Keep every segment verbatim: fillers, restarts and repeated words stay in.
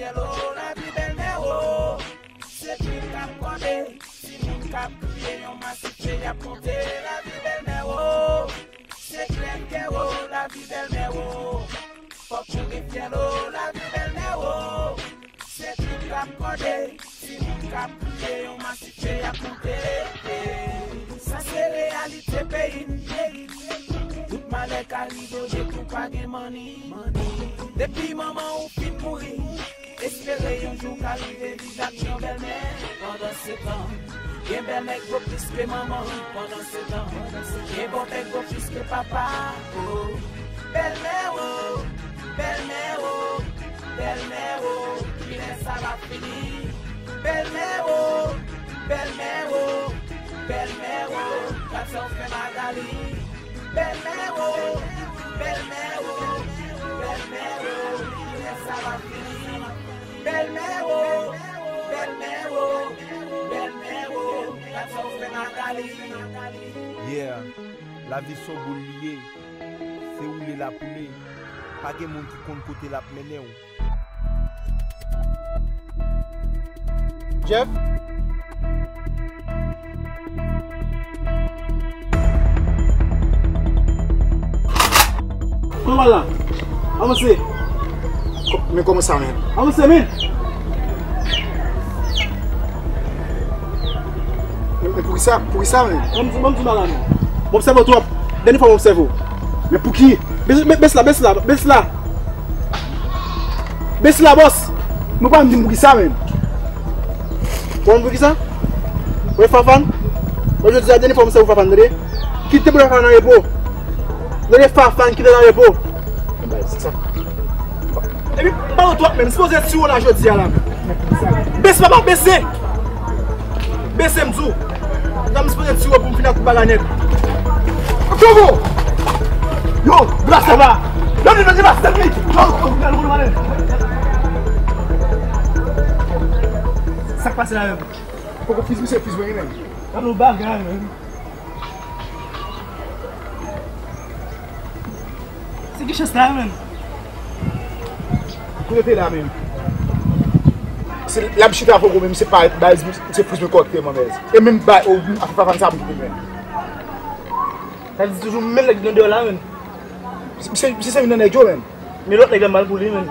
Fyèl o, lavi bèlmè o. Se plim k ap kòde, timoun k ap kriye, yon masif che y ap konte. Lavi bèlmè o. Se krèv kè o, lavi bèlmè o. Fòk ou gen fyèl o, lavi bèlmè o. Se plim k ap kòde, timoun k ap kriye, yon masif che y ap konte. Sa se reyalite peyi n. Tout malè ka rive w depi w pa gen manni. Depi manman w fin mouri, espere yon jou w ka rive viv ak yon bèlmè. Pandansetan, gen bèlmè k gwo plis ke manman. Pandansetan, gen bòpè k gwo plis ke papa. Oh. Bèlmè o, bèlmè o, bèlmè o, kilè sa va fini? Bèlmè o, bèlmè o, bèlmè o, gad sa w fè Magali. Bèlmè o, bèlmè o, bèlmè o, kilè sa va fini? Bèlmè o, bèlmè o, bèlmè o, gad sa w fè Magali. Yeah, lavi s on boul li ye. Se woule l ap woule. Pa gen moun ki konn kote l ap mennen w. Jeff? Kòman la? Avanse. Ko-, men kòman sa, men? Avanse, men! Men, men poukisa, poukisa, men? Ban m di, ban m di bagay, men. M obsève w twòp. Dènye fwa m obsève w. Men pouki? Bes, bes, bes la, bes la, bes la. Bes la, bòs. Nou pa m di m poukisa, men. Ou konn poukisa? Ou wè Fafan? Ou jodi a dènye fwa m obsève w Fafan, tande? Kite pou Fafan nan repo. Tande Fafan, kite nan repo. Epi, pa w twòp menm, sipoze tiye w la jodi a la menm. Bese, papa, bese! Bese, m di w. Nan, m sipoze tiye w pou m fin ak ou bagay nèt. Kogo! Yo, bra sa va! Yo, li, li, li, li, li! Yo, yo, yo, yo, yo, yo! Sa k pase la menm? Poko fiz, misye fiz mwen, menm. Gade yon bagay, menm. Se ki chans la, menm? Kote te la, menm? Se, l ap chita Poko, menm, se pa, bay, se fiz mwen kòkte, manmèl. E menm, bay, o, afè Fafan sa, m kite, menm. Sa di toujou menm nèg nan deyò la, menm. Misye, misye se youn nan nèg yo, menm. Men lòt nèg la mal pou li, menm.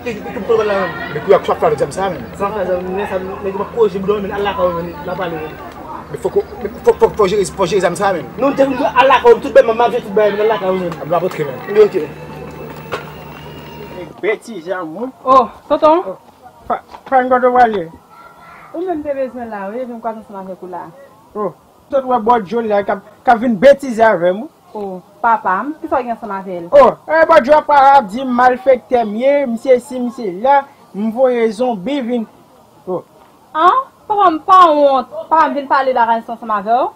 Ki, ki, ki pwoblèm la, menm? Men kou y ap chwa fè avèk zam sa, menm. Sa fè zam, men sa, nèg yo p ap koze bouda, menm. Al lakay ou, menm. N a pale, menm. Men fòk, men fòk, fòk, fòk jere, fòk jere zam sa, menm. Non, te vin al lakay ou, tout bèt, m ap jere tout bagay, menm. Al lakay ou, menm. M ap rantre, menm. Ok. Betize a, mwen. Oh, tonton. Oh. Pa, pa gen kote w prale. Ou menm te bezwen la, wi, epi m kwaze ansanm avèk ou la. Oh. Sot wè bòdjol la k ap, k ap vin betize avè m. O, papa m, kisa w gen ansanm avè l? O, e bòdjol ap, ap di m malfektè m ye, m sesi, m sela, m voye zonbi vin. O. An? Papa m pa wont, papa m vin pale bagay sa ansanm avè w?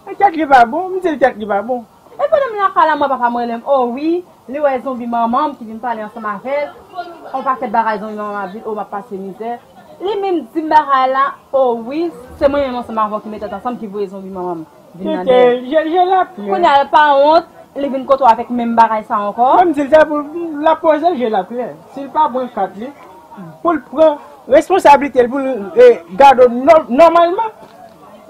E tèt li pa bon, m di l tèt li pa bon. E pandan m lakay la, m wè papa m rele m, o wi, li wè zonbi manman m ki vin pale ansanm avè l. On pakèt bagay zonbi manman m ap di l, o m ap pase mizè. Li menm di m bagay la, o wi, se mwen menm ansanm avè w ki met tèt ansanm ki voye zonbi manman m vin nan dèyè. Kite, je, je la ple. Kounye a l pa wont, li vin kote w avèk menm bagay sa ankò. Mwen m di l se pou l ap poze je la ple. Si l pa pran kat li, pou l pran responsablite l, pou l, e, gade w nò-, nòmalman,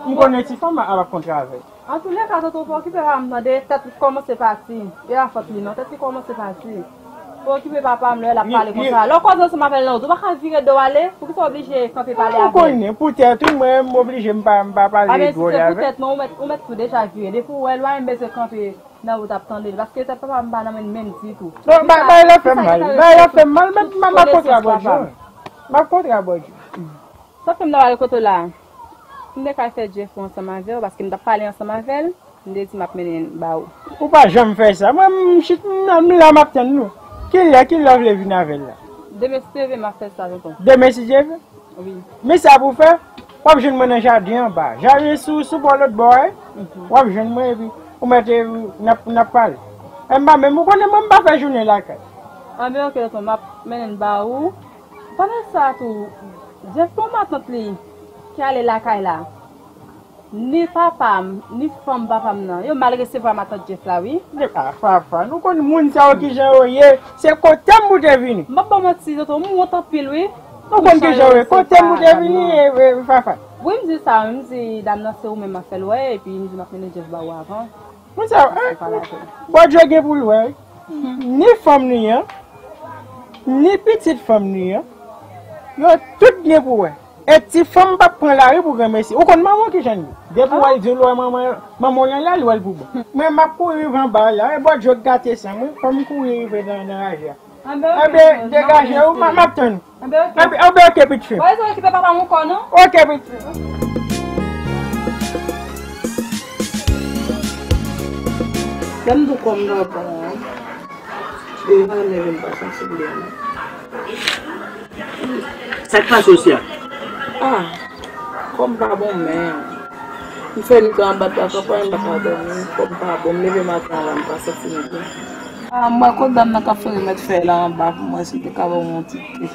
m konnen ti fanm ap ap kontre avè l. Antouleka, tonton, pa okipe papa m, tande, tèt li kòmanse pati. E pa fòt li, non, tèt li kòmanse pati. Pa okipe papa m, lè l ap pale konsa. Lè w koze ansanm avè l nan wout, ou pa ka vire do w ale? Poukisa w oblije kanpe pale avè l? Ou konnen, poutèt ou, mwen, m oblije m pa, m pa pale dwòl avè l. A, men si se poutèt, non, ou mèt, ou mèt tou deja vire. Depi w wè l, w pa menm bezwen kanpe nan wout ap tande l. Paske tèt papa m pa nan men l menm ditou. Non, bagay la fè m mal. Bagay la fè m mal, men m ap kontre a bòdjol. M ap kontre a bòdjol. Sa fè m nan al kote w la. M te ka fè Jeff ansanm avè w, paske m t ap pale ansanm avè l, m te di m ap mennen l ba ou. Ou pa janm fè sa. Mwen, m chit, m, m la, m ap tann nou. Kilè, kilè w vle vin avè l la? Demen si Dye vle, m ap fè sa, tonton. Demen si Dye vle? Wi. Men sa pou w fè, w ap jwenn mwen nan jaden anba. Jaden sou, sou bò lòt bò a, wi. Mhm. W ap jwenn mwen, epi ou mèt, n ap, n ap pale. E m pa menm, ou konnen mwen, m pa fè jounen lakay. Anben, oke, tonton, m ap mennen l ba ou. Pandan sa tou, Jeff gon matant li ki ale lakay la. Ni papa m, ni fanm papa m nan, yo mal resevwa matant Jeff la, wi. Epa, Fafa, nou konn moun sa yo kijan yo ye. Se kote m pou te vini. M p ap ba w manti, tonton, m wont anpil, wi. Nou konn kijan yo ye. Kote m pou te vini, e, e, Fafa. Wi, m di sa, wi, m di dam nan se ou menm m ap fè l wè, epi m di m ap mennen Jeff ba ou avan. Moun sa yo, e, Bòdye gen pou l wè, wi. Ni fanm li an, ni pitit fanm li an, yo tout gen pou wè. E ti fanm p ap pran lari pou granmesi. Ou konn manman w kijan l ye. Depi w wè l di l wè manman, manman w lan la, l wè l pou bon. Men m ap kouri rive anba la. E Bòdye k gate san m, wi. Fò m kouri rive nan, nan raje a. Anben, degaje w, m ap tann ou. Anben, oke, pitit fi m. Oke, pitit fi m. Lè m di w kò m nan bon an, e valè m pa santi byen. Sa k pase w, Sia? Ah, kò m pa bon menm. M fè nuit la anba tla kanpay, m pa ka dòmi, kò m pa bon, m leve maten an la, m pa santi m byen. Ah, m wè kot dam nan k ap fè remèd fèy la anba pou mwen, si l te ka ban mwen yon ti te.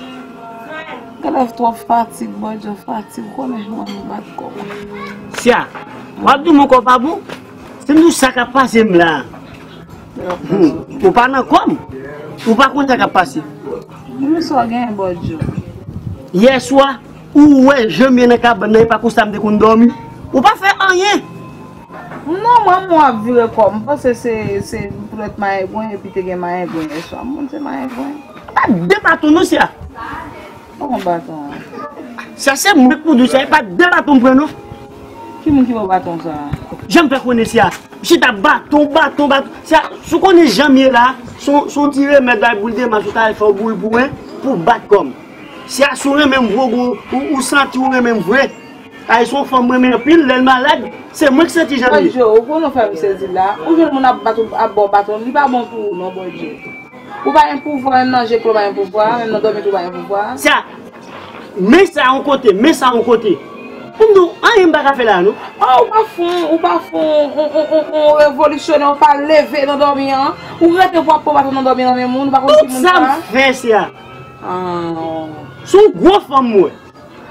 Genlè twòp fatig, Bòdye, fatig, ou konnen mwen, m bat kò m. Sia, w ap di mwen kò pa bon? Se nou sa k ap pase m la. Hmm, ou pa nan kò m. Ou pa konn sa k ap pase. Moun sa w genyen, Bòdye. Yè swa, ou wè jan m ye nan kabann nan, e pa konsa m te konn dòmi. Ou pa fè anyen. Non, mwen, mwen ap vire kò m. M panse se, se poutèt mayengwen, epi te gen mayengwen yè swa. M konn se mayengwen. Pa de baton non, Sia. Bon, baton an. Sa se mwen k pou di w sa, e pa de baton m pran non. Ki moun ki ba w baton sa a? Jan m fè konnen Sia. M chita baton, baton, baton. Sia, si w konnen jan m ye la, se yon, se yon ti remèd bay boul de mach ou ta al fè w boul pou mwen, pou w bat kò m. Sia, si w renmen m vre, ou, ou, ou santi w renmen m vre. Ay, se yon fanm m renmen anpil, lè l malad, se mwen k santi jan m ye. Bòdye, ou konnen w fè m sezi la. Ou jwenn moun ap bat ou, ap ba w baton, li pa bon pou ou non, Bòdye. Ou pa gen pouvwa, menm nan je klè w pa gen pouvwa, menm nan dòmi tou w pa gen pouvwa. Sa, men sa yon kote, men sa yon kote. Pou m di w, anyen m pa ka fè la non. Oh, ou pa fon, ou pa fon, on, on, on, on revolisyonè, ou pa leve nan dòmi an. Ou rete pou ap pran baton nan dòmi nan men moun, ou pa konn ki moun sa. Tout sa m fè, Sia. Ah. Se yon gwo fanm m wè.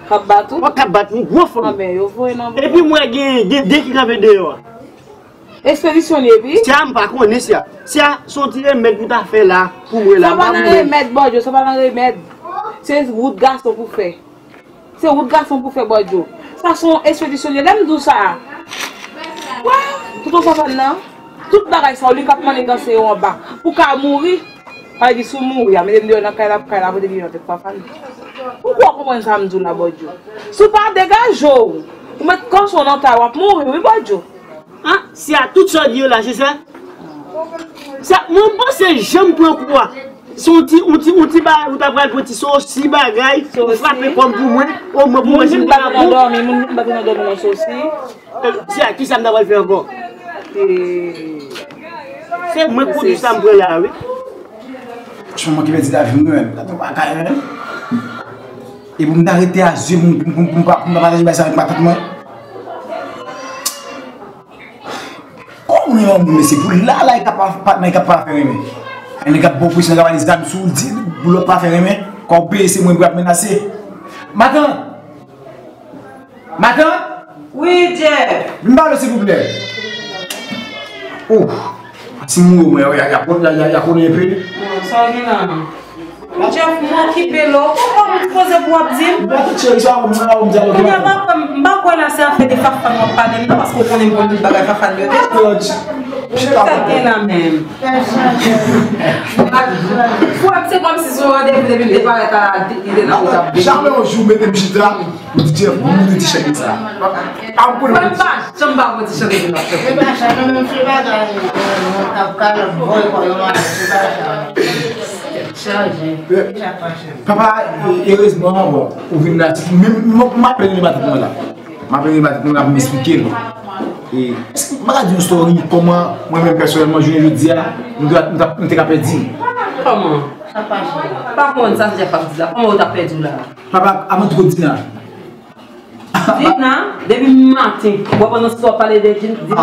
K ap bat ou? K ap bat yon gwo fanm. Anben, yo voye nan. Epi m wè gen, gen de ki kanpe deyò a. Ekspedisyon li ye pi? Sa m pa konnen sa. Sa se yon ti remèd pou ta fè la, pou mwen la. Sa pa nan remèd, Bòdye, sa pa nan remèd. Se wout gason pou fè. Se wout gason pou fè, Bòdye. Sa se yon ekspedisyon li ye, lè m di w sa. Wè, tout yon fanm nan. Tout bagay sa yo, li k ap maniganse yo anba. Pou ka mouri. Sa vle di si w mouri a, mete m deyò nan kay la, pou kay la pote byen nan tèt Fafane. Ou kwè w konprann sa m di w la, Bòdye? Si w pa degaje w, ou met kòchon nan ta, w ap mouri, wi, Bòdye. Ah, Sia, tout sa w di yo la, se sa? Sa, mwen, m panse jan m pran kou a. Se yon ti, yon ti, yon ti bagay, ou ta pral pran ti sosi bagay, ou frape kò m pou mwen, omwen pou mwen si m te ka bon. Moun vin bat ou nan dòmi, moun vin bat ou nan dòmi nan sosi. Tia, kisa m ta pral fè ankò? Se mwen k konnen sa m pran la, wi. Franchman, mwen ki pèdi lavi m, wi, menm. Gade yon bagay, menm. E pou m ta rete a zye pou m, pou m, pou m, pou m pa, pou m pa pataje bagay sa avèk matant mwen. Kòman moun renmen yon moun, mesye? Pou l la, la, li ka pa, pa, li ka pa fè renmen. Nèg ap ba w presyon, nèg ap ale zam sou w, di, pou lòt pa fè renmen. Kòb peye, se mwen pou y ap menase. Matant! Matant! Wi, Jeff. Vin ba m silvouplè. Oh, si m mouri, mwen, y a, y a, y a, y a konnen enpe. Bon, sa w gen la? Jeff, m okipe la. Ou pa konn poze pou w ap di m? Matant cheri, sa w mwen la, w m di a. Kounye a, m pa kwè, m pa kwè la se afè de Fafane w ap pale m nan, paske w konnen m konn tout bagay Fafane yo te. Sa gen la menm. Pou w ap se kòmsi se yon randevou depi m te parèt la, li te nan wout ap vini. Jamè yon jou mete m chita. Ou di Jeff, moun de ti chèn sa. A pou nou. Mwen pa janm pa bon ti chante de machè. E pa sa, nou menm se bagay, nou tap kalòt bòy kò yo mare, se pa sa. Chanje. Papa, erezman, bon, ou vin la, men m ap plenn li matant mwen la. M ap plenn li matant mwen la pou m esplike l. E, èske m pa ka di yon story, kòman mwen menm pèsonèlman, jounen jodi a, m te, m te ka pèdi? Kòman? Pa konn sa Jeff ap di la. Kòman ou t ap pèdi w la? Papa, avan twò di la. Dina, depi maten, w ap pandan sa w ap pale de Dina,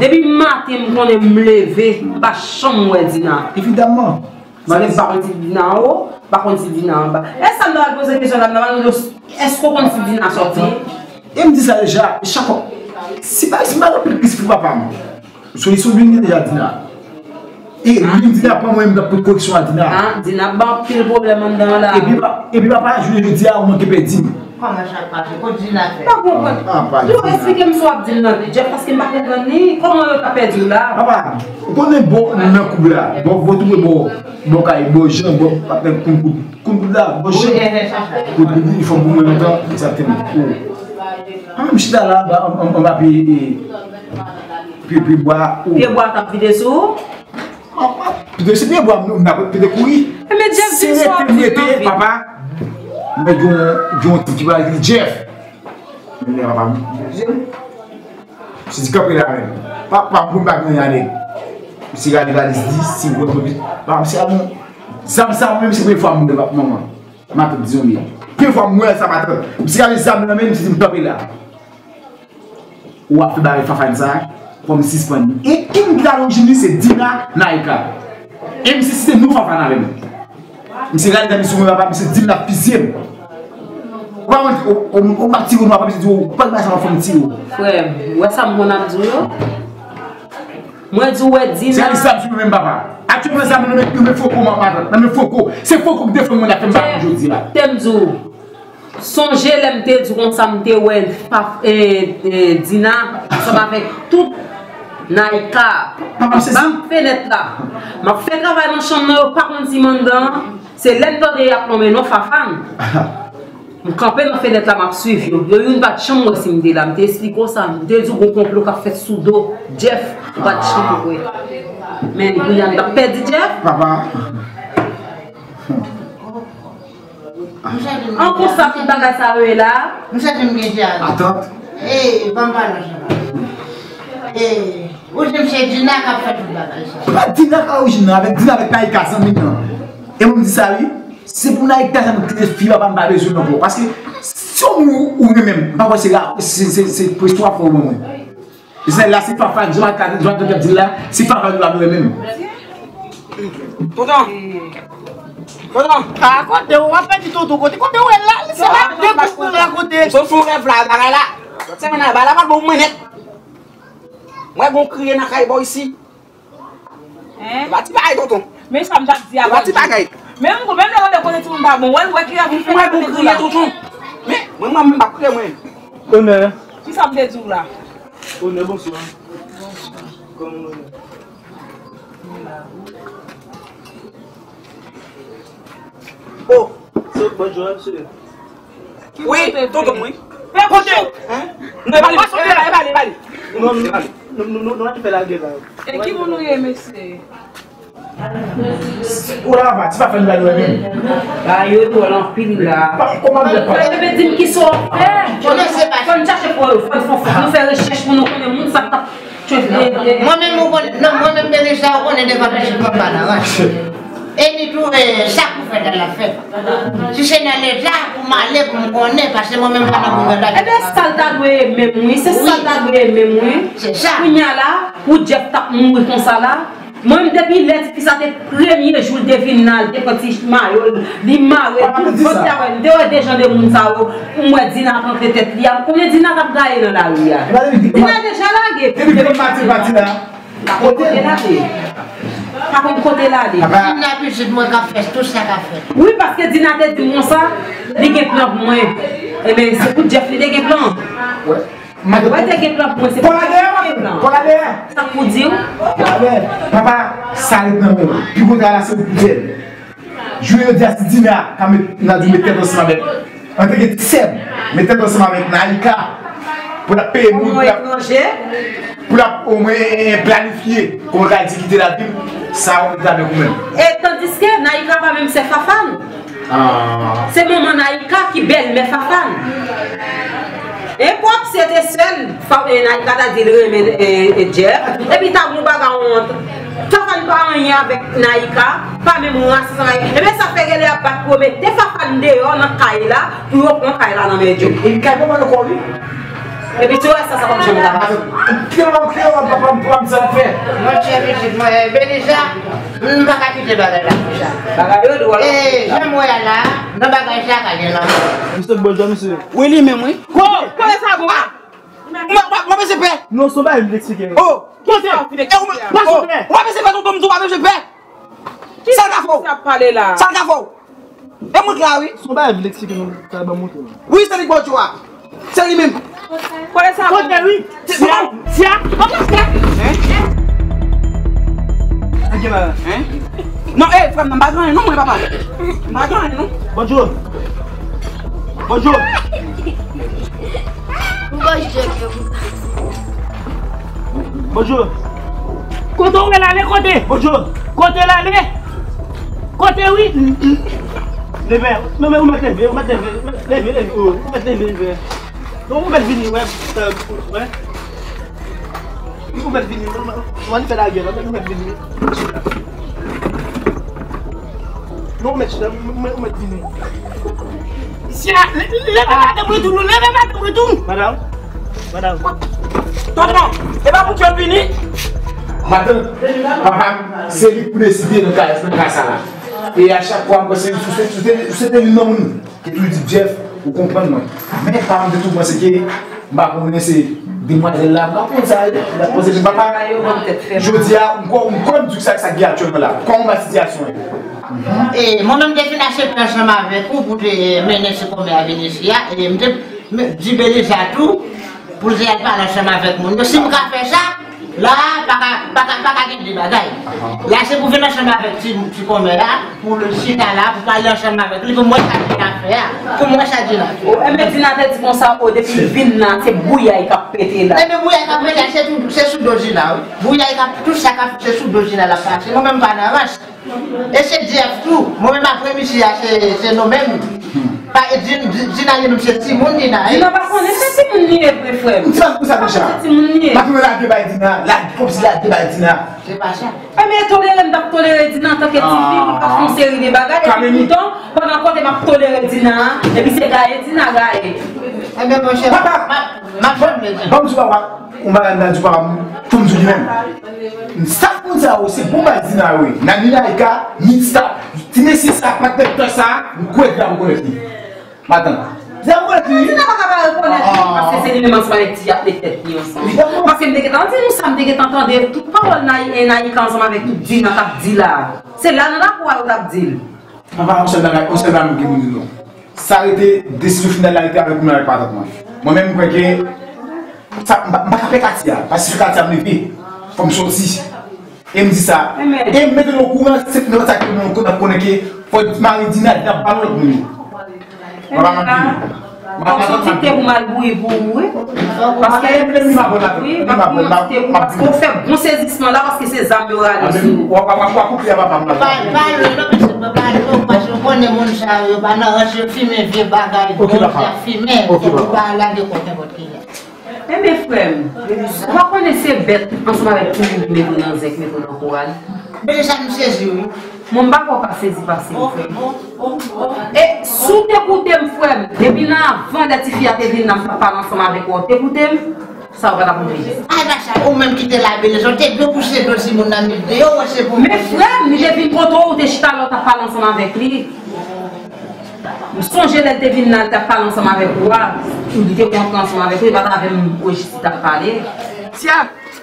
depi maten m konnen m leve, m pa janm wè Dina. Evidaman. Madanm pa konn si Dina anwo, pa konn si Dina anba. E sa m ta pral poze kesyon la, m ta pral mande w, èske w konn si Dina sòti? E m di sa deja, chak fwa. si pa, si pa anpil kris pou papa m. Solisyon vin gen deja Dina. E li Dina pran mwen menm nan pou koreksyon a Dina. Ah, Dina ap ba anpil pwoblèm anndan an la. Epi pa, epi papa, jounen jodi a, ou manke pèdi m. Kòman sa pase? Kot Dina fè? Pa konprann. Ah, pa Dina. Yo eksplike m sa w ap di m nan, Jeff, paske m pa konprann li. Kòman yo ka pèdi w la? Papa, ou konnen bon nan koub la. Bon, bon, tou bon, bon kay, bon jan, bon, pa fè koub, koub, koub la, bon jan. Koub, koub, li fò pou mwen lontan, sa te m. An, m chita la, anba, anba, anba pye, e, pye, pye bwa, ou. Pye bwa k ap vide sou ou? Pye, se pye bwa, m, m ap pete kouri. E men Jeff di sa w ap di nan vi. Papa, mwen gen yon, gen yon tip ki pale ki di Jeff. Men papa, m, se di kanpe la menm. Papa, m pou m pa gen yon ane. Misye gade valiz li, si w wè, papa, misye gade, zam sa, mwen, se premye fwa m wè, papa, manman. Matant di yon mi. Premye fwa m wè sa, matant. Misye gade zam nan men m, misye di m kanpe la. Ou ap fè bagay Fafane sa, fò m sispann li. E ki moun ki ta nan jim li? Se Dina, Naïka. E misye site non Fafane avè m. Misye gade nan misye mwen, papa, misye di m l ap fizye m. Ou pa konn, ou, ou, ou pa tire w non, papa, misye di w, ou pa gen bagay sa, fò m tire w. Frè m, ou wè sa m konn ap di w yo? Mwen di w wè Dina. Se gade zam sou mwen menm, papa. Aktyèlman, zam nan men, nan men Foko, matant. Nan men Foko. Se Foko ki defann mwen, l ap fè m bagay jodi a. Te m di w. Sonje lè m te di w konsa m te wè Faf-, e, e, Dina ansanm avèk tout Naïka. Papa, m sezi. M ap fenèt la. M ap fè travay nan chanm nan, yo pa konn si m anndan an. Se lè m tande y ap nonmen non Fafane. M kanpe nan fenèt la, m ap swiv yo. Yo youn pa t janm wè si m te la. M te esplike w sa. M te di w gon konplo k ap fèt sou do Jeff. Ou pa t janm wè. Men kounye a m t ap pèdi Jeff. Papa. An konsa tout bagay sa yo ye la. M santi m gen djaz. Atant. Ey, ban m pale ansanm. Ey, ou di m se Dina k ap fè tout bagay sa. Se pa Dina k a orijin nan, avèk Dina avèk Naïka zanmi m nan. E mwen m di sa wi. Se pou Naïka sa nou kite fi papa m pa bezwen l ankò. Paske si yon moun ou renmen m, m pa kwè se la, se, se, se presyon w ap fè w ban mwen. Zèl la, se Fafane, jan Matant ap di l la, se Fafane ou pa dwe menm. Tonton! Tonton! A kote ou ap pèdi tonton kote? Kote ou wè l la? Se la de kote la kote. Sot sou rèv la, bagay la. Sèmèn la, bagay la pa bon mwen nèt. Mwen gon kriye nan kay bò isi. Hein? Ba ti bagay tonton. Men sa m t ap di a. Ba ti bagay. Men m menm lè kote timoun pa bon, wè l wè ki rèv ou fè. Mwen gon kriye tonton. Men mwen mwen m pa kriye mwen. Onè. Kisa m te di w la? Onè, bonswa. Kòman w ye? Oh, se bòn jwè, mesye. Wi, tonton mwen. Fè kote. Hein? Non, e pa li, e pa li, e pa li, e pa li. Non, non, non, non, nou fè lagè la. E ki moun ou ye, mesye? Ou la, papa, ti pa fè nou lagè menm. Ba yo dwòl anpil la. Pa, kòman m fè pa? Bebe di m kisa w fè. Fò n chache pou yo, fò, fò, fò nou fè rechèch pou nou konnen moun sa k t ap Mwen menm ou konnen, non, mwen menm Belisa ou konnen devan pitit mwen pa nan ranch. E ni tou, e, sa pou fèt la l ap fèt. Si se nan leta pou m ale pou m konnen, paske mwen menm pa nan gouvènman. Ebyen sa l ta dwe ye menm wi, se sa l ta dwe ye menm wi. Se sa. Kounye a la, pou Jeff t ap mouri konsa la. Mwen menm depi lè tifi sa te premye jou l te vin la, l te pran ti mayo l, li mare, tout vant li a wè, m te wè de jan de moun sa yo. M wè Dina ap rantre tèt li a. M konnen Dina t ap gaye nan lari a. Dina deja lage. Depi demen maten pati la. Pa konn kote l ale. Pa konn kote l ale. Dina pitit mwen k ap fè tout sa k ap fèt. Wi, paske Dina te di m konsa, li gen plan pou mwen. Ebyen, se pou Jeff li te gen plan. Mwen te gen plan pou mwen, se pou mwen te gen plan. Sa k pou di w? Papa, sa ret nan men w. Pi kontra la, se ou pou fè l. Jounen jodi a, si Dina ka met, nan di met tèt ansanm avèk, antanke ti sè m, met tèt ansanm avèk Naïka, pou l ap peye moun, pou l ap, pou l ap omwen planifye, kòman ka di kite lavi m, sa ou ta byen pou mwen. E tandiske Naïka pa menm sè Fafane. Se manman Naïka ki bèlmè Fafane. E pwòp se te sèl, Naïka ta di l renmen Jeff. Epi ta gon bagay wont. Fafane pa anyen avèk Naïka, pa menm ras ansanm avèk. Ebyen sa fè rele ap bat pou yo mete Fafane deyò nan kay la, pou yo pran kay la nan men Jeff. Epi kay pa mal ankò wi. Epi ti wè sa, sa p ap janm ka pase. Kite m, kite m, papa m pran m sa l fè. Monchè pitit mwen, Belisa, m pa ka kite bagay la konsa. Bagay yo dwòl. E, jan m wè a la, nan bagay sa ka gen lanmò. Misye bòjò, misye. Wi, li menm, wi. Ko, kote sa bon? Mwen, mwen, mwen bezwen pè. Non, se yon bagay m vle eksplike. Oh. Kote? Sa w vin eksplike a? Ou pa bezwen pè. Tonton m di w pa bezwen pè. Sa l ka fè w? Sa ap pale la. Sa l ka fè w? E mwen k la wi. Se yon bagay m vin eksplike nou, sa ban mwen tou. Wi, se li k ba w djo a. Se li menm. Kote sa? Kote wi. Sia, Sia. Kote Sia? Hein? Hein? Non, eh, frè m nan, m pa gen anyen non, mwen, papa. M pa gen anyen non. Bonjou. Bonjou. Bonjou. Kote w al ale, kote? Bonjou. Kote l ale? Kote wi? Leve. Non, men ou mèt leve, ou mèt leve, leve, leve, ou mèt leve, leve. Non, ou mèt vini, wè, wè. Ou mèt vini, ou mèt fè lagè, ou mèt vini. Non, ou mèt chita, ou mèt, ou mèt vini. Sia, leve madanm mwen tou, leve madanm mwen tou. Madanm, madanm. Tonton, e pa pou John vini? Madanm, papa m, se li k pou deside nan kay, nan kay sa la. E a chak fwa, m panse, ou se, ou se, ou se te youn nan moun ki toujou di, Jeff, ou konprann mwen. Men, pa m te tou panse ke, m pa konnen se demwazèl la, m pa konn sa, m pa panse ke papa. Jodi a, m kwè, m kwè m di sa, sa ki aktyèlman la. Kòman w wè sitiyasyon an? E, mwen menm, m te fin aksepte ansanm avèk ou pou te mennen sikonmè a vin isi a. E, m te, m, di Belisa tou, pou l te al pale ansanm avèk moun yo. Si m ka fè sa, la, pa ka, pa ka, pa ka gen de bagay. La, se pou vin ansanm avèk ti, ti kòmè la, pou l chita la, pou pale ansanm avèk li, pou m wè sa Dina fè a. Pou m wè sa Dina fè a. Enben, Dina te di konsa, o, depi l vin la, se bouyay k ap pete la. Enben, bouyay k ap pete la, se tou, se sou do Dina, wi. Bouyay k ap, tout sa k ap, se sou do Dina l ap pase. Mwen menm, m pa nan rans. E se Jeff tou. Mwen menm apre misye a, se, se nou menm. Pa, e Din-, Din-, Dina li menm se timoun Dina, e. Dina pa konnen se timoun li ye vre, frè m. Ou fè m konsa deja. Se timoun li ye. M ap lage bay Dina, lage, kòmsi lage bay Dina. Se pa sa. Enben, tolere m t ap tolere Dina antanke ti fi, pou l pa fè yon seri de bagay, epi poutan, pandan kote m ap tolere Dina, epi se gaye Dina gaye. Enben, monchè, papa, m ap, m ap jwenn Dina. Ban m di papa. Ou malad nan di papa m, pou m di li menm. Sa moun sa yo, se bon bay Dina yo ye. Nani Laika, Mitsta, ti mesye sa, patnè sa, m kwè Dina rekonèt li. Madanm. Dina rekonèt li. Dina pa ka pa rekonèt li, paske se li menm ansanm avèk Ti ap met tèt li ansanm. Paske m te gentan di nou sa, m te gentan tande tout pawòl Nayi-, Nayika ansanm avèk tout Dina t ap di la. Se la nan lakou a yo t ap di l. Papa, yon sèl bagay, yon sèl bagay m gen pou di nou. Sa rete desizyon final la rete avèk ou menm avèk patant mwen. Mwen menm, m kwè ke sa, m pa, m pa ka pè Katia, paske se Katia m leve. Fò m sòti. E m di sa. E m mete l okouran, se nan sa ke nou konnen ke fò mari Dina, Dina pa lòt moun. Papa m ap vini. Ou soti te pou m al bouyi pou ou, wi. Paske, wi, m ap soti te pou, paske ou fè bon sezisman la, paske se zam yo rale sou ou. Pa, pa lwen non, mesye, pa lwen non, paske ou konnen moun sa yo, yo pa nan rans, yo fimen vye bagay, bon, y ap fimen, fòk ou pa lage kò nenpòt kilè. Enben, frè m, ou pa konnen se bèt ansanm avèk timoun ki mete w nan zèk, mete w nan koral. Men sa m sezi, wi. Mwen, m pa kwè w ka sezi pase m, frè m. E si w te koute m, frè m, depi nan avan lè tifi a te vin nan, m t ap pale ansanm avèk ou, w te koute m, sa w pa t ap rive. Ay, pa sa, ou menm ki te la, Belisa, w te dwe pouse do timoun nan met deyò, wè se pou. Men, frè m, li te vin kote w, ou te chita la, w t ap pale ansanm avèk li. M sonje lè l te vin la, l t ap pale ansanm avèk ou a, li te kontre ansanm avèk ou, e pa t avè m, Rejis, li t ap pale. Sia,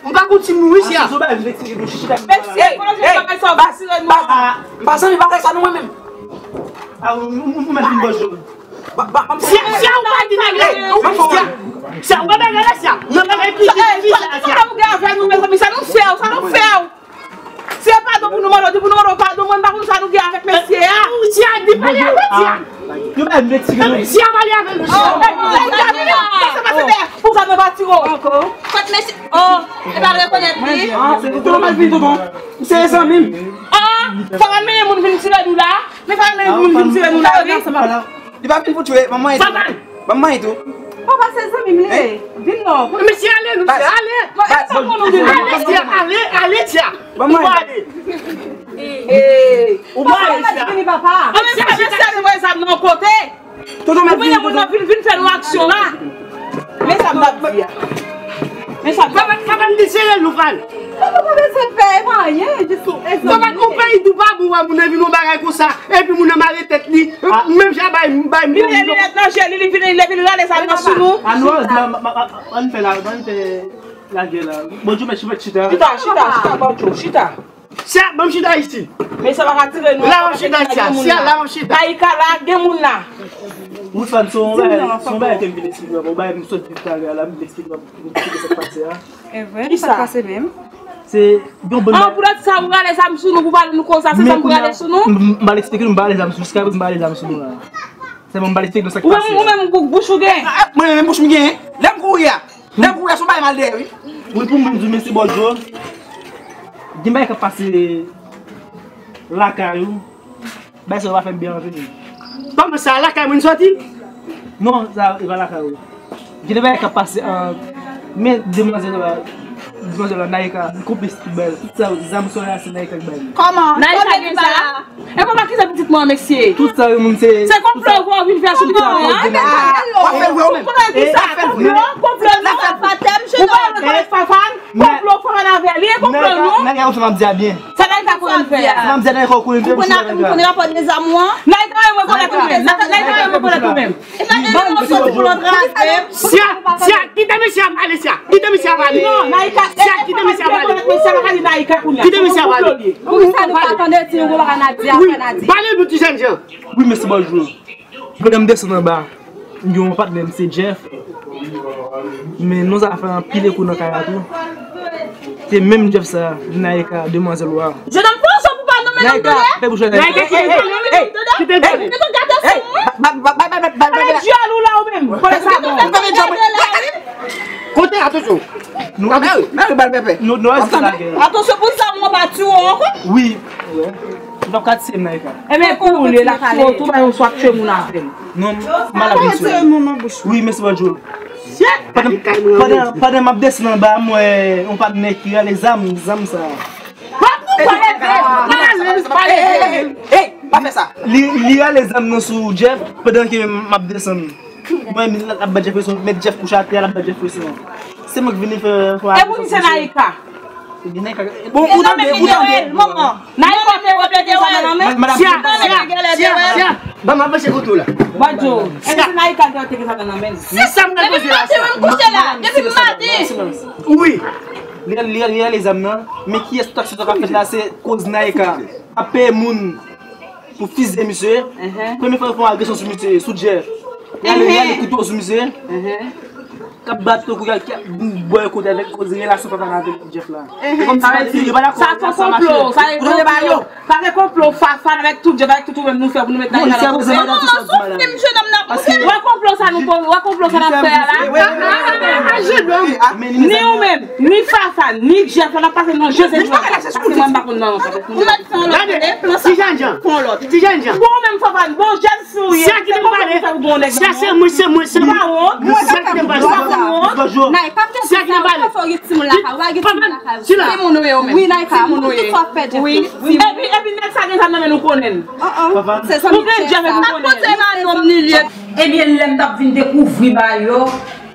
m pa konn timoun wi, Sia. Mesye, kote se bagay sa w vin tire nou? M pa zanmi bagay sa non mwen menm. Sia, Sia, ou pa di nèg la. Sia, Sia, ou pa di nèg la, Sia. Nan bagay ki di Sia, Sia. Sa nou gen avè nou, mezanmi, sa nou fè w, sa nou fè w? Se padon pou nou mande w, di pou nou mande w padon, mwen m pa konn sa nou gen avèk mesye a. Sia, di pale avè Sia. Yo ba m retire nou. Sia pale avè nou, Sia. Pase, pase dèyè. Pou sa nou pa tire w ankò. Kot mesye? Oh, e pa rekonèt li. Ah, se tonton m al vin tonton. Se zanmi m. Ah, fò w al mennen moun vin tire nou la. Men fò w al mennen moun vin tire nou la, wi. Li pa vin pou tire, manman e tou. Manman e tou. Papa, se zanmi m li ye. Vin non. Mesye, ale, mesye, ale. Ale, Sia, ale, ale, Sia. Ou pa ale. Ou pa ale, Sia. Papa, mesye, mesye, nou wè zam nan yon kote. Tonton, ou mennen moun nan vin, vin fè nou aksyon la. Men sa m t ap di a. Men sa m t ap di. Papa, m desere nou pral. Ou pa bezwen fè, e pa anyen, jis egzanp. Sa pa yon peyi tou pa bon, wè moun nan vin yon bagay konsa, epi moun nan mare tèt li. Menm jan bay, bay moun. Li met linèt nan je li, li vin, li vin rale zam nan sou nou. Ann fè la, ann fè lagè la. Bondye, mèt chita. Chita, chita, chita, Bondye, chita. Sa, ban m chita isi. Men sa pa ka tire nou. La, ban m chita isi. Sa, la, ban m chita. Ayika la, gen moun la. Wi, fanm, se yon bagay, se yon bagay ke m vin eksplike w. Yon bagay m sot viv talè a la, m vin eksplike w. Ki sa k pase a? E vre, sa k pase menm? Se yon bon. An, pou lòt sa, ou rale zam sou nou, pou pale nou konsa, se sa m pou rale sou nou? M, m, m pral eksplike nou, m pa rale zam sou, jiska prezan m pa rale zam sou nou la. Sèlman m pral eksplike nou sa k pase a. Ou menm, ou menm, bou-, bouch ou gen? Mwen menm bouch m gen. Lè m kouri a. Lè m kouri a, se yon bagay mal dèyè, wi. Wi, pou mwen, m di w, mesye Bòdjo, gen bagay k ap pase lakay ou. Bagay sa yo pa fè m byen anpil. Kòman sa, lakay mwen soti? Non, sa, e pa lakay ou. Gen de bagay k ap pase ant men demwazèl la, demwazèl la, Naïka, li konplis tout bagay. Tout sa, zam sa yo, se Naïka ki bay li. Kòman? Naïka gen sa? E kòman ki sa pitit mwen, mesye? Tout sa yo, moun, se. Se konplo pou w vin fè sou pitit mwen, an? W ap fè vre ou menm. Konplo ki sa? Konplo, konplo, non. Ou pa wè konplo Fafan? Konplo Fafan avè li, e konplo nou. Naïka, Naïka, ou sa m ap di a byen. Sa Naïka konnen fè a? Sa m ap di a Naïka, ou konnen fè a. Ou konnen rapò de zam ou an? Naïka, mwen konnen ou menm. Naïka, mwen konnen ou menm. Siya, Siya, kite mesye a pale, Siya. Kite mesye a pale. Non, Naïka, Siya, kite mesye a pale. Kite mesye a pale. Kite mesye a pale. Poukisa nou pa tande ti yon bagay Nadia, wi, Nadia? Pale nou ti jènjan. Wi, mesye, bòjou. Pandan m desann anba, m gen yon patnè m, se Jeff. Men nou sa fè anpil ekou nan kay la tou. Se menm Jeff sa, Naïka, demwazèl wa. Jennonm, fè yon sò pou pa nonmen nonm nou ye. Naïka, fè bouch la, Naïka. Naïka, ey, ey, ey, ey, kite l pale. Ou gentan gate sou mwen? Ba, ba, ba, ba, ba, ba, ba, ba. Dyòl ou la ou menm. Kote sa bon. Kote, atansyon. Nou, nou, nou, nou, atansyon pou sa mwen pa tiye w ankò. Wi. Ou t ap ka tiye m, Naïka. Ebyen, kou ou le la, tou, tou, ba yon swa tchwe moun avè l. Non, m malad, mesye. Wi, mesye, bòjou. Pandan, pandan, pandan m ap desann anba, m wè yon patnè ki rale zam, zam sa. Ey, ey, ey, pa fè sa. Li, li rale zam nan sou Jeff pandan ke m ap desann. Mwen, m ap bat Jeff Wilson, met Jeff kouche atè, l ap bat Jeff Wilson. Se mwen ki vini fè, fè. E pou ki se Naïka? Bon, ou tande, ou tande. Naïka te wè teke sa nan men. Madam, Siya, Siya, Siya, ban m avanse kote w la. Bòdjo, e se Naïka te wè teke sa nan men. Si sa m nan poze la, Siya. Depi m maten. Wi. Li, li, li rale zam nan. Men kiyès tout aksyon sa k ap fèt la, se koz Naïka ap peye moun pou fizye misye. Premye fwa yo fè yon agresyon sou misye, sou Jeff. Y ale, y ale kouto sou misye. K ap bat tankou y al, k ap bòy kote avèk koz relasyon papa l avèk Jeff la. E kòmsi yo pa dakò, sa se konplo, sa se konplo. Sa se konplo Fafan avèk tout Jeff, avèk tout ou menm nou fè pou nou met Naïka nan koze. Wè konplo sa nou, wè konplo sa n ap fè a la. Ni ou menm, ni Fafan, ni Jeff, n ap pase nan je se jwèt. Paske mwen m pa konn nan non sa. Gade, ti jènjan. Ti jènjan. Bon, menm Fafan, bon, jèn sou ye. Sa ki te pale. Sa se mwen, se mwen, se mwen. Sa ki te pale. Sa ki te pale. Fafan, sila. Timoun ou ye ou menm. Wi, Naïka, timoun ou ye. Wi. Epi, epi nèg sa gen zam nan men nou konnen l. Ou gen Jeff epi nou konnen l. Ebyen, lè m t ap vin dekouvri bagay yo,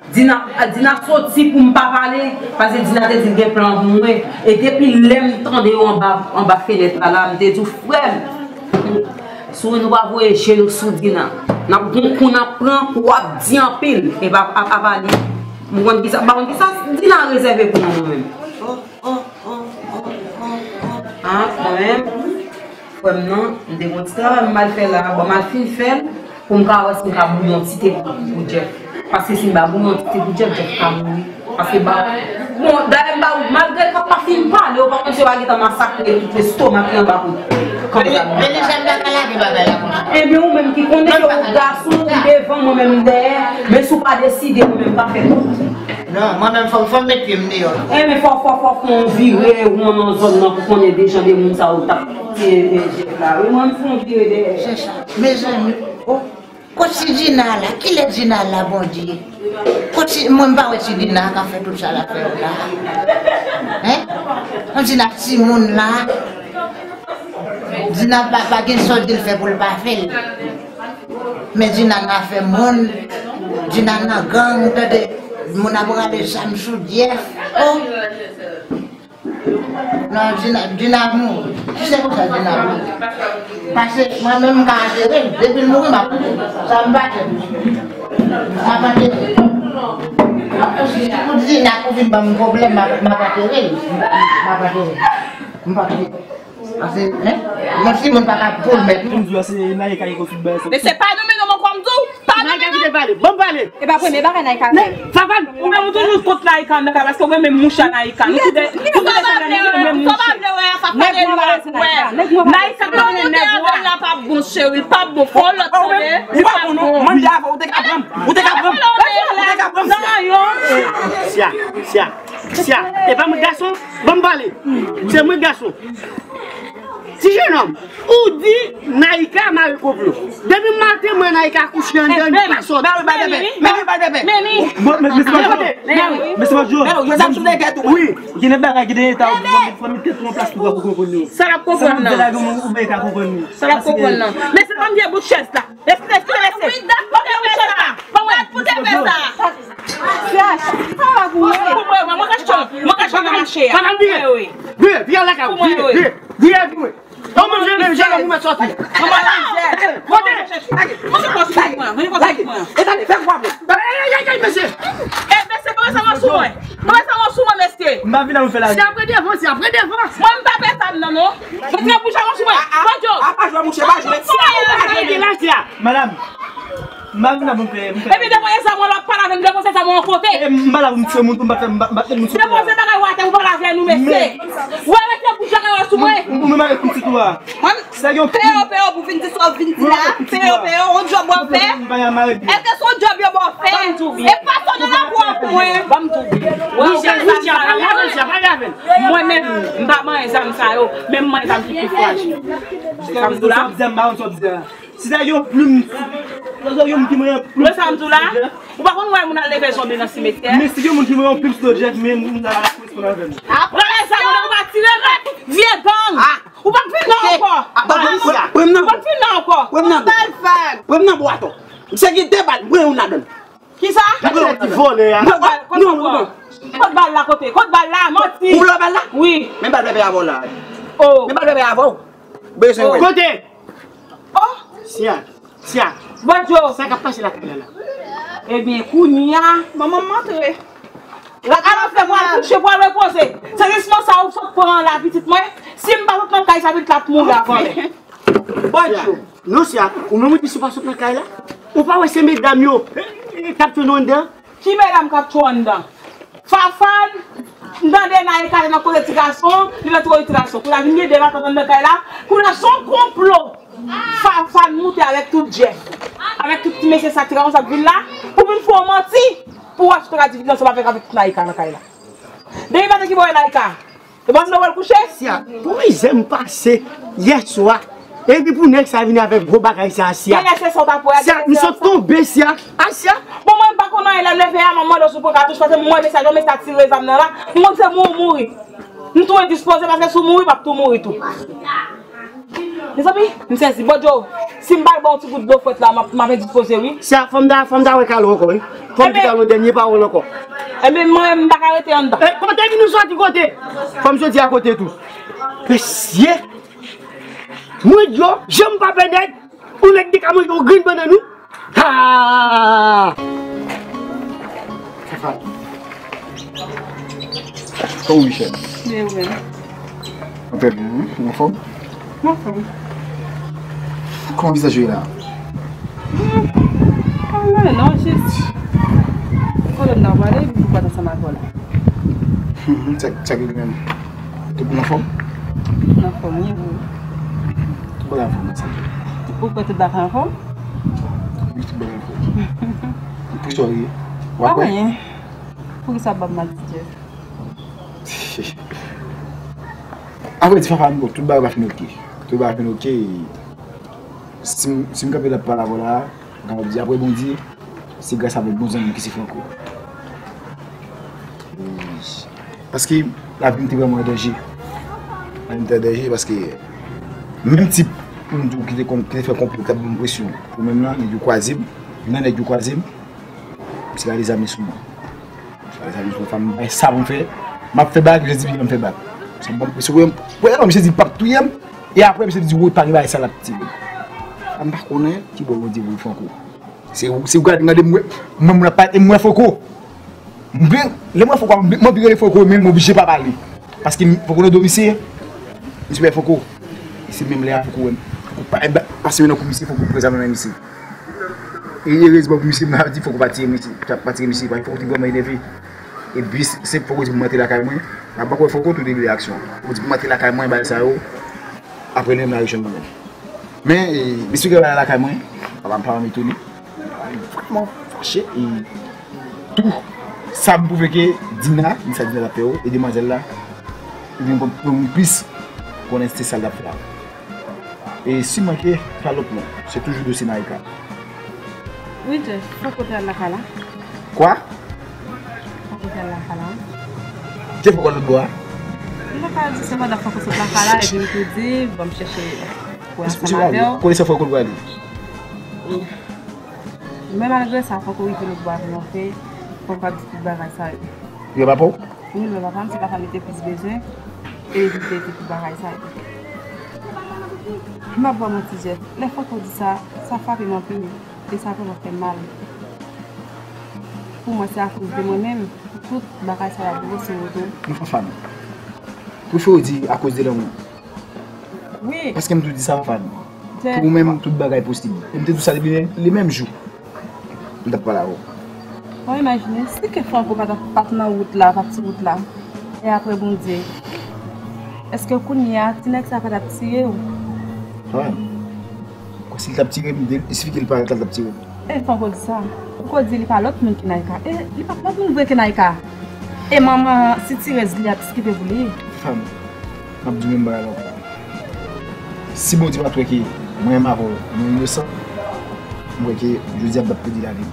Dina, Dina soti pou m pa pale, paske Dina te di l gen plan pou mwen. E depi lè m tande yo anba, anba fenèt la, la, m te di w, frè m, si nou pa voye je nou sou Dina, n ap gon kou n ap pran, w ap di anpil. E pa, a, apa li, m konn kisa, m pa konn kisa Dina rezève pou mwen, mwen menm. Ah, mwen menm. Frè m nan, m te gon ti travay m al fè la, bon, m al fin fè l, pou m ka wè si m ka bouyi yon ti te pou, pou Jeff. Paske si m pa bouyi yon ti te pou Jeff, Jeff ka mouri. Paske ba, bon, dayè m ba ou, malgre l pa, pa fin pale, ou pa konn si yo pa gentan masakre tout lestomak li anba kou. Kòm sa, men, men li janm pa ka lage bagay la konsa. Ebyen, ou menm ki konnen ke ou gason, ou devan, mwen menm m dèyè, men si w pa deside, mwen menm m ka fè tout. Non, mwen menm fò, fò m met pye m deyò. Ebyen, fò, fò, fò, fò w vire, ou nan zòn nan pou konnen de jan de moun sa yo t ap Ti, e, e, Jeff la, wi, mwen, m fè yon vire dèyè. Se sa. Mezanmi, oh, kot si Dina la? Kilè Dina la, Bondye? Kot si, mwen, m pa wè si Dina ka fè tout sa l ap fè yo la. Hein? On Dina timoun la. Dina pa, pa gen sa w di l fè pou l pa fè l. Men Dina nan afè moun. Dina nan gang, tande. Moun ap rale zam sou Jeff. Oh. Non, Dina, Dina mouri. Ki se konsa Dina mouri? Paske mwen menm m ka antere l. Depi l mouri, m ap, sa m pa fè. M ap antere l. Si pou Dina pou vin ban m pwoblèm, m ap, m ap antere l. M ap antere l. M p ap di. Paske, hein? Mwen si moun pa ka pou l mèt. Pou m di w, se Naïka ki konstwi bagay sa. Men se pa nou, men non, mwen kwè m di w. Pa nan men nou. Ban m pale. E pa premye bagay Naïka fè. Favan, ou menm ou toujou kont Naïka nan ka, paske ou renmen mouche a Naïka. Nou tou de, nou tou de se menm, nou renmen mouche. Naïka pa renmen nèg nwa. Nèg nwa pa renmen nèg nwa. L ap bon, cheri, l p ap bon. Fò lòt tande. Li pa bon, non. Mwen te avè w, ou te ka pran m. Ou te ka pran m. Ou te ka pran m. Sya, sya, sya. E pa mwen gason, ban m pale. Se mwen gason. Ti jenòm, ou di Naïka mare konplo. Depi maten, mwen Naïka kouche anndan, li pa sòti. Men wi, men wi, men wi. Bon, men, men se pa jwèt. Men wi. Men se pa jwèt. Men wi, yo zam sou nèg tou. Wi. Gen de bagay, gen de eta, ou fami tèt ou an plas pou w konprann yo. Sa l ap konprann nan. Sa m ap di la, ou mèt ka konprann yo. Sa l ap konprann nan. Men se pa m vye bout chèz la. Lèse, lèse, lèse. Wi, dat pou te fè sa. Dat pou te fè sa. Sa va pou mwen. Pou mwen, mwen, mwen ka chita, mwen ka chita nan mache a. Vire, vire, vire lakay ou. Vire, vire, vire, vire. Kòman je, je, je, mwen sòti. Kote? Mwen se konsi mwen, mwen se konsi mwen. E tande, fè kwa mwen. Ey, ey, ey, ey, mesye. E, mesye, mwen sa mwen sou mwen. Mwen sa mwen sou mwen, mesye. M pa vin la pou fè la. Se apre devan, se apre devan. Mwen m pa pè sa m nan, non. Mwen se pou jan mwen sou mwen. Bon, Djo. A, pa jwe, mouche, pa jwe. Si a ou pa jwe, la, si a. Madam, m pa vin la pou m fè, pou m fè. Epi devan e sa mwen la pale avè m, devan se sa mwen kote. E m pa la pou m tiye moun, pou m pa fè, m pa, m pa fè moun sou. Devan se bagay w atè, ou pale avè nou, mesye. Ou arete pou jan mwen sou mwen. Ou menm avèk pitit ou a. Mwen, sa gen yon pè yo, pè yo pou vin di sa w vin di la. Pè yo, pè yo, on djòb w ap fè. Èske se on djòb yo ba w fè? E pa sa nan la pou w ap mwen. Ban m di w byen. Wi, chè, wi, chè, pale avè l, chè, pale avè l. Mwen menm, m pa manyen zam sa yo, men m manyen zam ki pi frajil. Sa m di w la. Si sa yon plim, sa yon ki manyen plim. Wè sa m di w la? Ou pa konn wè moun al leve zonbi nan simetyè? Men si gen moun ki manyen yon plim sou do Jeff, men moun sa la koresponn avè m. Apre sa, moun ou pa tire rèk, vye gang. Ou pa fin nan ankò. Ou pa fin nan ankò. Pran m nan bwa atò. Misye gen de bal, pran youn ladan l. Kisa? Gade ti vòlè a. Kot bal, kot bal la kote? Kot bal la, manti. Ou vle bal la? Wi. Men bal pèpè avè w la. Oh. Men bal pèpè avè w. Bezwen wè. Kote? Oh. Sia, sia. Bon, Djo. Sa k ap pase lakay la la? Ebyen, kounye a, manman m antre. Alò, fè pou al kouche, pou al repoze. Se risman sa ou sot pran la, pitit mwen. Si m pa sot nan kay sa, pitit la ap mouri avan lè. Bon, Djo. Non, sia, ou menm ou di si w pa sot nan kay la. Ou pa wè se medam yo, eh, eh, k ap tchwe nou anndan? Ki medam k ap tchwe anndan? Fafan, m tande Naïka te nan koze ti gason, li nan koze ti gason. Kounye a vin gen de matant anndan kay la. Kounye a se yon konplo. Fafan moute avèk tout Jeff. Avèk tout ti mesye sa, ti gason sa k vin la. Pou vin fè w manti. Pou w achte ka di vin ansanm avèk, avèk Naïka nan kay la. Depi maten ki bò Naïka? E bon, nou wè l kouche? Sia, pou mizè m pase yè swa. Epi pou nèg sa vini avèk gwo bagay sa, Sia. Genlè se sa w t ap wè a, Sia, m sot tonbe, Sia. A, Sia. Bon, mwen m pa konn anyen, lè m leve a, m ap mande w si w pran katouch, paske m wè mesaj, yon mesaj tire zam nan la. M konn se mouri w mouri. M tou endispoze, paske si w mouri, m ap tou mouri tou. Mezanmi, m sezi. Bon, Djo, si m pa al ba w ti gout dlo frèt la, m ap, m ap endispoze, wi. Sia, fò m ta, fò m ta wè Kalo ankò, wi. Fò m di Kalo dènye pawòl ankò. Ebyen, mwen, m pa ka rete anndan. E, kote ki nou sòti kote? Fò m soti akote tou. Mesye! Mwen, Djo, jan m pa pè nèg, ou nèg te ka manje yon grenn bannann, wi. Ha! Kòman ou ye, chè? Byen, ou menm? Mwen trè byen, wi. Ou anfòm? Mwen anfòm. Kòman vizaj ou ye la? Hmm. Kòman, non, jis. Kolòn nan pale, epi ou pa t ansanm avè w la. Hmm, sa, sa ki menm? Tout moun anfòm? Anfòm, wi, wi. Tout bagay anfòm, sa. Ou kwè tout bagay anfòm? Wi, tout bagay anfòm. Poukisa w riye? W ap wè? Pa anyen. Poukisa w ap ba m mal di Jeff? Avrèdi, Fafa, bon, tout bagay va fin oke. Tout bagay va fin oke. Si m, si m kanpe la ap pale avè w la, m kapab di, apre Bondye, se gras avèk bon zanmi m ki se Franco. E, paske lavi m te vrèman an danje. Lavi m te an danje paske menm tip pou m di w ki te konn, ki te fè konplo, k t ap ban m presyon pou menm lan, nèg yo kwaze m, youn nan nèg yo kwaze m, misye rale zam li sou mwen. Rale zam li sou mwen, fò m bay sa pou m fè. M ap fè bak, jodi piga m fè bak. Sa bon, se wè, wè, non, misye di l p ap touye m. E apre, misye di, wi, pa gen bagay sa l ap touye m. M pa konnen ki bò Bondye voye Franco. Se ou, se ou gade m, gade m wè, mwen, moun ap pale, e m wè Franco. M vle, lè m wè Franco, m, m anvi rele Franco, men m oblije pa pale. Paske m, Franco nan do misye, misye wè Franco. E se menm lè a Franco wè m. Franco pa, pase yo nan kou misye, Franco pran zam nan men misye. E erezman pou misye, m ap di Franco pa tire misye, pa tire misye, paske Franco te vrèman enève. Epi se Franco di pou m rantre lakay mwen. Nan bò kwè Franco tou te de reyaksyon. Franco di pou m rantre lakay mwen, bagay sa yo. Apre li menm l al jwenn mwen menm. Men, e, mesye ki al lakay mwen, papa m pa etone. Li vrèman fache. E tou, sa m pwouve ke Dina, di sa Dina t ap fè yo, e demwazèl la, li vin konprann plis konnen se sa l t ap fè a. E si manke, pa lòt non. Se toujou dosye Naïka. Wi, Jeff, fò kote al lakay la. Kwa? Fò kote al lakay la. Te fò kòl lòt bò a? M pa ka di se pandan fò kote sot lakay la, epi m tou di, ban m chèche pou ansanm avè w. Kote sa fò kòl prale? Men malgre sa, fò ko rive lòt bò a pou nou fè, fò ka di tout bagay sa yo. Yo pa pou? Wi, lè papa m, se papa m li te plis bezwen, e li te di pou bagay sa yo. M ap ba w manti, Jeff. Lè Franco di sa, sa frape m anpil, e sa vrèman fè m mal. Pou mwen, se akoz de mwen menm, tout bagay sa yo ap vire sou woto. Non, Fafane. Prefere w di akoz de lanmou. Wi. Paske m tou di sa, Fafane. Pou ou menm, tout bagay posib. E m te di sa depi le, le menm jou. M t ap pale avè w. Bon, imajine, si ke Franco pa t ap, pa t nan wout la, pa t sou wout la, e apre Bondye, èske kounye a, ti nèg sa pa t ap tiye w? Kòmè? Kwa si l t ap tire m, de, il sifi ke l parèt la, l t ap tire m. E Franco di sa. Franco di li pa lòt moun ke Naïka. E li pa lòt moun vre ke Naïka. E manman sitirèz li a, ti ki te pou li. Fanm. M ap di w menm bagay la ankò. Si Bondye pa t wè ke mwen menm avè w, nou inosan, m wè ke jodi a m t ap pèdi lavi m.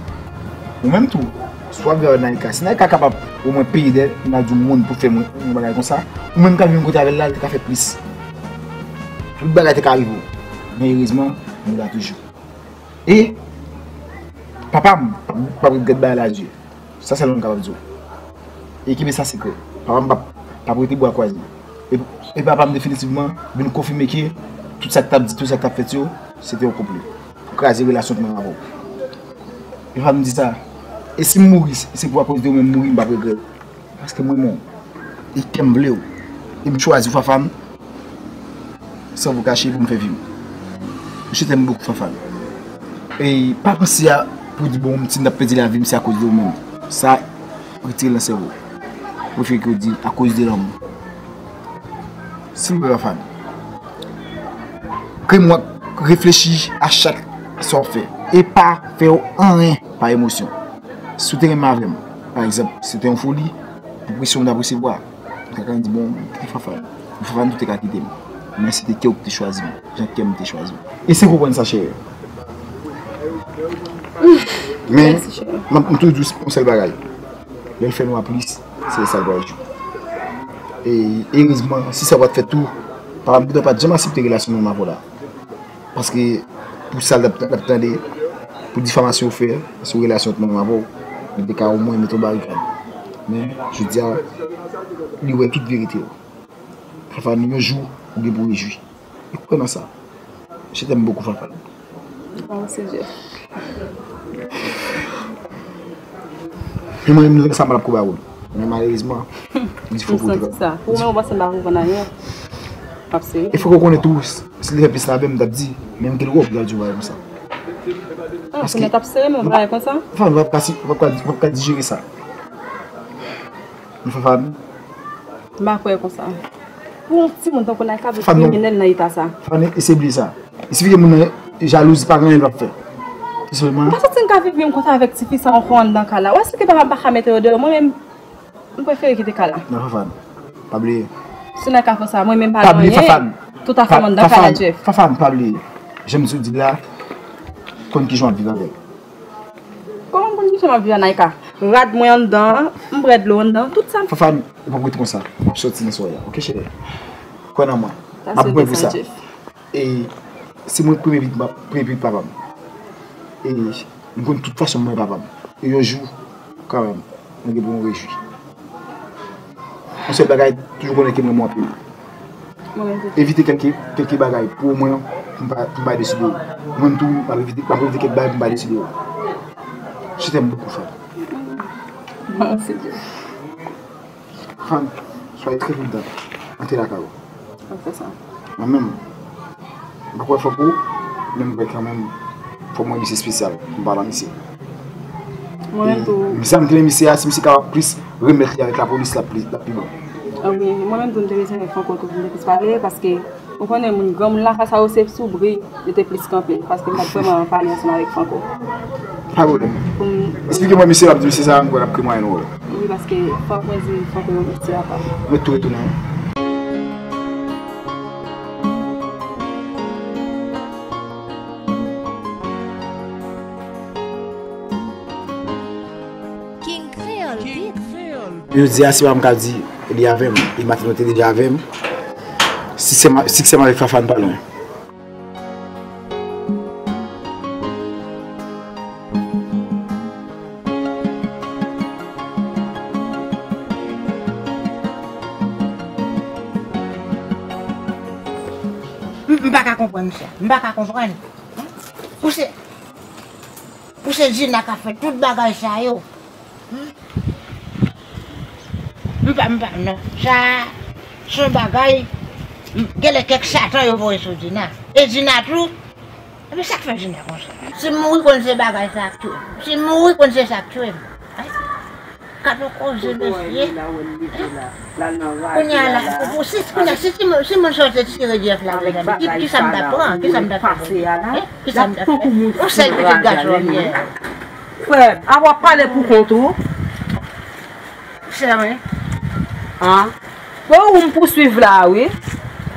Ou menm tou, si w ap viv avè Naïka, si Naïka kapab omwen peye dèt, m al di w moun pou fè mwen yon bagay konsa, ou menm k ap viv yon kote avè l la, li te ka fè plis. Tout bagay te ka rive w. Men erezman, nou la toujou. E papa m p ap regrèt bagay la, Dye. Sa sèlman m kapab di w. E kenbe sa sekrè. Papa m p ap, p ap rete bra kwaze. E, e papa m definitivman vin konfime ke tout sa k t ap di, tout sa k t ap fèt yo, se te yon konplo pou kraze relasyon mwen avè w. E papa m di sa. E si m mouri, se pou akoz de ou menm m mouri, m p ap regrèt. Paske m renmen w. E kè m vle w. E m chwazi w, Fafane. San vo kache pou m fè vi m. Je t'aime beaucoup, Fafane. E pa panse a pou di, bon, si m t ap pèdi lavi m, se akoz de ou menm. Sa, retire l nan sèvo. Prefere ke w di akoz de lanmou. Silvouplè, Fafane. Kreye m wè, reflechi a chak sa w ap fè. E pa fè w anyen pa emosyon. Si w te renmen avè m, pa egzanp, se te yon foli, pou presyon m t ap resevwa, m ta ka di, bon, kite Fafane. Fafane tou te ka kite m. Men se te kè w ki te chwazi m, jan kè m te chwazi w. Eseye konprann sa, cheri. Men, m ap, m toujou di w yon sèl bagay. Lè l fè nwa plis, se lè sa l pral jou. E erezman, si sa pa t fèt tou, papa m gentan pa t janm aksepte relasyon mwen avè w la. Paske pou sa l t ap, l ap tande, pou difamasyon w fè sou relasyon ant mwen avè w, li te ka omwen mete yon barikad. Men, jodi a, li wè tout verite yo. Fafane, yon jou, ou gen pou rejwi. E kwè nan sa. Je t'aime beaucoup, Fafane. Mwen, mwen, mwen, sa m ap kou ba ou. Men malerezman, li fò kote. M santi sa. Pou mwen, ou panse m pa konprann anyen. M ap sere. E fò ou konnen tou, si li fè plis la, men m t ap di, menm ke l wè w, pou l di w bagay konsa. Ah, paske pou mwen t ap sere, men w bagay konsa. Fafane, w ap ka si, w ap ka, w ap ka dijere sa. Men Fafane. M pa kwè konsa. Pou yon timoun tankou Naïka vin kriminèl nan eta sa. Fafane, eseye bliye sa. Il sifi ke moun nan jalouz, pa gen anyen l ap fè. Tou senpleman. M pa santi m ka viv menm konsa avèk tifi sa ankò anndan kay la. Ou wè si ke papa m pa ka mete yo deyò, mwen menm, m prefere kite kay la. Non, Fafane. Pa bliye. Si Naïka fè sa, mwen menm pa gen anyen. Tout afè m anndan kay la, Jeff. Fafane, pa bliye. Jan m di w di la, konn kijan w ap viv avè l. Kòman m konn kijan m ap viv a Naïka? Rad mwen anndan, m bwè dlo anndan, tout sa. Fafane, ou p ap rete konsa. M ap sòti nan sware a, oke, cheri? Kwè nan mwen. M ap bwè pou sa. E se mwen premye pitit, premye pitit papa m. E m konn tout fason m renmen papa m. E yon jou, kanmenm, nou gen pou nou rejwi. Yon sèl bagay, toujou konnen ke m renmen w anpil. Mwen menm tou. Evite kèlke, kèlke bagay pou mwen, pou m pa, pou m pa deside. Mwen menm tou, m ap evite, m ap evite kèk bagay pou m pa deside. Je t'aime beaucoup, Fab. Mwen osi tou. Fab, soyez très prudente. Antre lakay ou. Ok, sa. Mwen menm, m pa kwè Franco, men m kwè kanmenm, fò m wè misye espesyal, m pale a misye. Mwen menm tou. Sa m te renmen misye a, si misye kapab plis remèt li avèk lapolis, l ap plis, l ap pi bon. Ah wi, mwen menm tou, m te bezwen wè Franco tou pou m te plis pale, paske ou konnen moun, granmoun lakay sa yo se sou bri, yo te plis kanpe, paske m pa t vrèman pale ansanm avèk Franco. Pa pwoblèm. Pou m Eksplike mwen misye, l ap di misye sa, m kwè l ap kri mwayen ou. Wi, paske fòk mwen di Franco yon mesye apa. Mwen tou retounen. King Creole Beat. Jodi a, se pa m ka di li avè m, e maten nou te deja avè m. Siksè m, siksè m avèk Fafane pa lwen. M, m pa ka konprann sa. M pa ka konprann. Pou se, pou se Dina k ap fè tout bagay sa yo. M pa, m pa, non. Sa, se yon bagay, m, genlè kèk satan yo voye sou Dina. E Dina tou, epi sa k fè Dina konsa? Si m mouri konn se bagay sa k touye m. Si m mouri konn se sa k touye m. Gad yon koze, mesye. Kounye a la, pou, si, kounye a, si, si, si moun sa yo te tire Jeff la, mezanmi, ki, ki sa m t ap pran? Ki sa m t ap fè? Hein? Ki sa m t ap fè? Yon sèl pitit gason m gen. Frè, a w ap pale pou kont ou. Sè mwen. An. Bon, ou m pouswiv la, wi.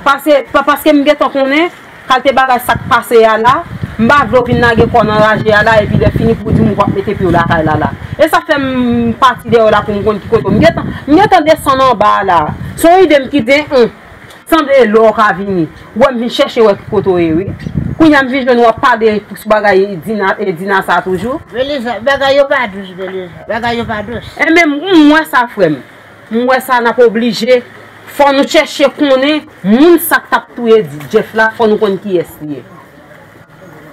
Pase, pa, paske m gentan konnen, kalte bagay sa k pase a la, m pa vle w vin lage kò w nan raje a la, epi lè fini pou w di m ou p ap mete pye w lakay la la. E sa fè m pati dèyè w la pou m konn ki kote w. M gentan, m gentan desann anba a la. Se yon ide m kite, hum, sanble lè w ka vini. Ou wè m vin chèche wè ki kote w ye, wi. Kounye a m vin jwenn w ap pale sou bagay Dina, e Dina sa toujou. Beliza, bagay yo pa dous, Beliza. Bagay yo pa dous. E menm, m wè sa, frè m. M wè sa, n ap oblije. Fò nou chèche konnen moun sa k t ap touye Jeff la, fò nou konn kiyès li ye.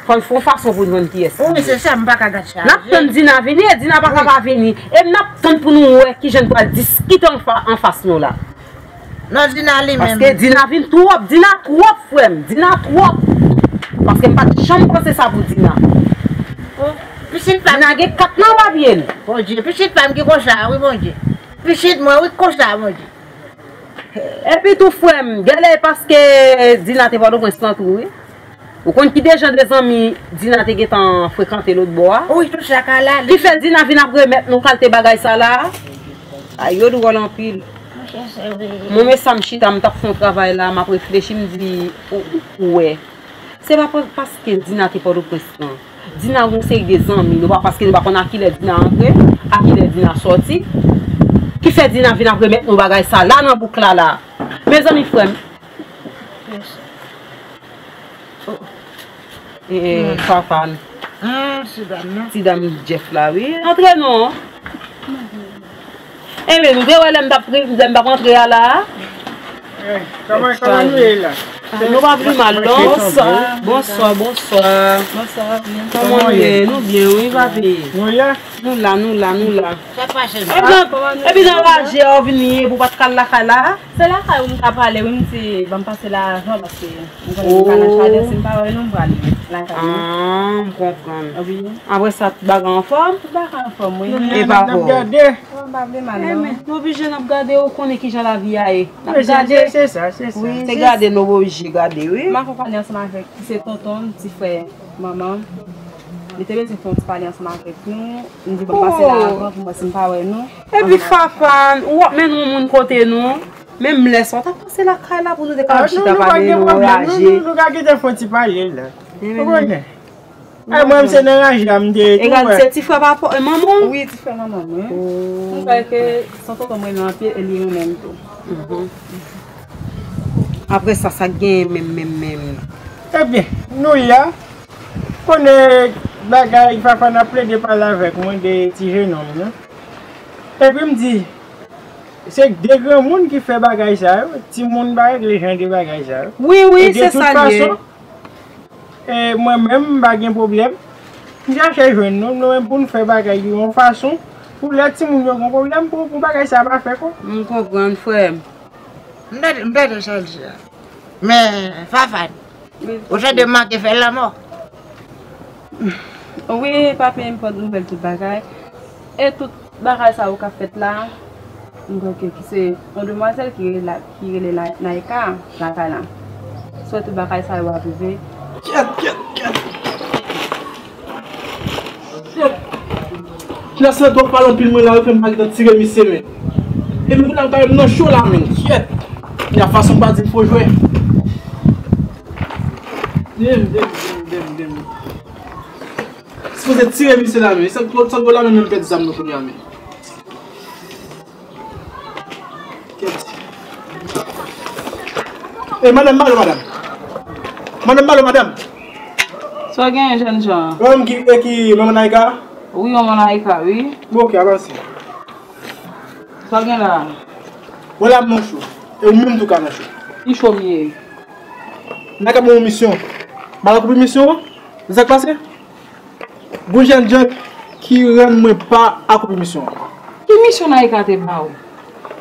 Fò n fè yon fason pou n konn kiyès li ye. Wi, se sa, m pa ka gad sa. N ap tann Dina vini, e Dina pa ka pa vini. E n ap tann pou nou wè kijan n pral diskite anfa-, anfas nou la. Non, Dina li menm. Paske Dina vin twòp, Dina twòp, frè m, Dina twòp. Paske m pa t janm panse sa pou Dina. Oh, pitit pa m. Dina gen kat nan papye l. Bondye, pitit pa m ki konsa, wi, Bondye. Pitit mwen, wi, konsa, Bondye. Epi tou, frè m, genlè e paske Dina te Pòtoprens lan tou, wi. Ou konn ki de jan de zanmi Dina te gentan frekante lòt bò a? Wi, tout sa ka la. Ki fè Dina vin ap remèt nou kalte bagay sa la? Ay, yo dwòl anpil. Mwen, men sa m chita, m t ap fè yon travay la, m ap reflechi, m di, ou, ou wè. Se pa pa-, paske Dina te Pòtoprens lan. Dina gen yon seri de zanmi, nou pa, paske nou pa konn a kilè Dina antre, a kilè Dina sòti. Ki fè Dina vin ap remèt nou bagay sa la nan bouk la la. Mezanmi, frè m. E, e, Fafane. Ti dam Jeff la, wi. Antre non. Enben, nou te wè lè m t ap pri-, lè m t ap antre a la a? Kòman, kòman nou ye la? Nou pa pli mal, non. Bonswa, bonswa, bonswa. Kòman nou ye? Nou byen, wi, papi. Nou la? Nou la, nou la, nou la. Sa k pase? Epi nan, epi nan raje a w vini, epi w pa t ka al lakay la? Se lakay ou m t ap ale, wi, m di, ban m pase la avan, paske m konnen m pa nan chalè, si m pa wè nou, m pral lakay mwen. Ah, m konprann. Wi. Apre sa, tout bagay anfòm? Tout bagay anfòm, wi. E pa fò. N ap gade. Oh, m pa vle mal, non. Enben, nou oblije n ap gade, ou konnen kijan lavi a ye. N ap gade. Se sa, se sa. Wi, se gade nou oblije gade, wi. M akonpanye ansanm avèk ki se tonton m, ti frè manman m. Li te bezwen fè yon ti pale ansanm avèk nou. M di, ban m pase la avan pou m wè si m pa wè nou. Epi Fafane, ou ap mennen yon moun kote nou. Menm lè sa, w t ap pase lakay la pou nou te ka chita pale, nou raje. Nou, nou ka kite fè yon ti pale la. Ou konnen. Ay, mwen, m se nan raje a, m te tou wè. Egal, se ti frè papa, e manman w? Wi, ti frè manman mwen. Oh. M kwè ke se tonton mwen renmen anpil e li renmen m tou. Mhm. Apre sa, sa k genyen menm, menm, menm? Ebyen, nou la, konnen bagay Fafane ap plede pale avèk mwen de ti jenòm nan. Epi m di, Se de granmoun ki fè bagay sa yo, timoun pa regle jan de bagay sa yo. Wi, wi, se sa l ye. E de tout fason, e mwen menm, m pa gen pwoblèm. M chache jwenn nou, nou menm pou n fè bagay yo yon fason, pou lè timoun yo gen pwoblèm, pou, pou bagay sa pa fèt ankò. M konprann, frè m. M tande, m tande sa l di a. Men, Fafan, ou tande m manke fè lanmò? Wi, papi, m pran nouvèl tout bagay. E tout bagay sa yo k ap fèt la, m kwè ke ki se yon demwazèl ki rele, ki rele la, Naïka lakay la. Sou tout bagay sa yo ap rive. Kyèt, kyèt, kyèt. Kyèt. Klas la twò pale anpil mwen la, yo fè m pa gentan tire misye, men. Epi kounye a m kare m nan cho la, men. Kyèt. Kounya fason m pa di l fo jwè. Dem, dem, dem, dem, dem. Sipoze tire misye la, men. Sa, sa, sa, la, men, men pèdi zam nan kounya, men. Kèt. E, madanm, m alo, madanm. Madanm, m alo, madanm. Sa w genyen, jènjan? Manman ki, e ki, manman Naïka? Wi, manman Naïka, wi. Bon, ok, avanse. Sa w gen la? Mwen la, m nan cho. E ou menm tou ka nan cho. Ki cho m ye? Naïka ban mwen yon misyon. M al akonpli misyon an? Se sa k pase? Gon jènjan ki rann mwen pa akonpli misyon an. Ki misyon Naïka te ba w?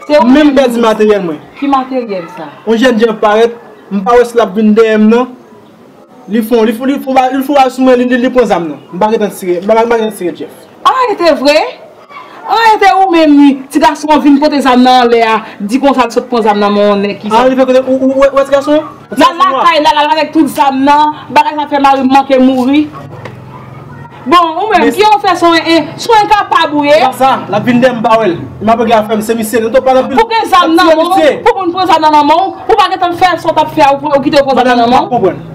Se ou menm ki pèdi materyèl mwen. Ki materyèl sa? Yon jènjan parèt, m pa wè si l ap vin dèyè m nan. Li fon, li fon, li fon, li fon sou mwen, li, li, li pran zam nan. M pa gentan tire, m pa, m pa gentan tire Jeff. Arete vre? An, e te ou menm wi, ti gason an vin pote zam nan anlè a, di konsa l sot pran zam nan men yon nèg ki sa. An, li fè kote, ou, ou, ou wè, wè ti gason an? L al lakay, l al avèk tout zam nan, bagay sa fè mari m manke mouri. Bon, ou menm, ki yon fè son en, son enkapab ou ye? Se pa sa, l ap vin dèyè m, m pa wè l. M ap regle afè m, se misye, nou tou pale anpil. Pou gen zam nan men w, pou moun pran zam nan nan men w, ou pa gentan fè sa w t ap fè a, ou, ou kite yo pran zam nan nan men w. Madanm, m pa konprann.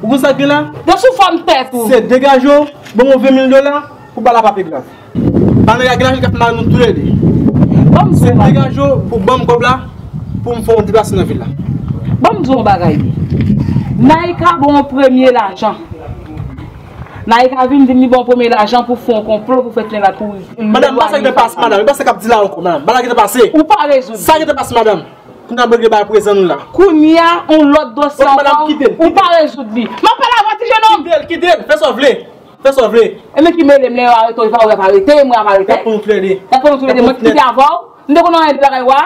Ou konn sa k gen la? Yo sou fòm tèt ou. Se degaje w, ban mwen ven mil dola, pou bagay la pa pi grav. Ban nèg la gen lajan k ap mare nou toulède. Ban m di w yon bagay. Se degaje w pou ban m kòb la, pou m fè yon deplase nan vil la. Ban m di w yon bagay. Naïka ban w premye lajan. Naïka vin di m li ban w premye lajan pou fè yon konplo, pou fè tinen la pou. Madanm, pa sa ki te pase, madanm. E pa sa k ap di la ankò, madanm. Bagay la ki te pase. Ou pa rezoud. Sa ki te pase, madanm. Kounye a m regle bagay prezan nou la. Kounye a, yon lòt dosye ankò, ou pa rezoud li. M ap pale avè w, ti jenòm. Kite l, kite l. Fè sa w vle. Fè sa w vle. E men ki mele m lè yo arete w, e pa ou y ap arete, mwen ap arete. Y ap pran nou toulède. Y ap pran nou toulède, mwen ki kite avè w. M te konn anyen de bagay wa.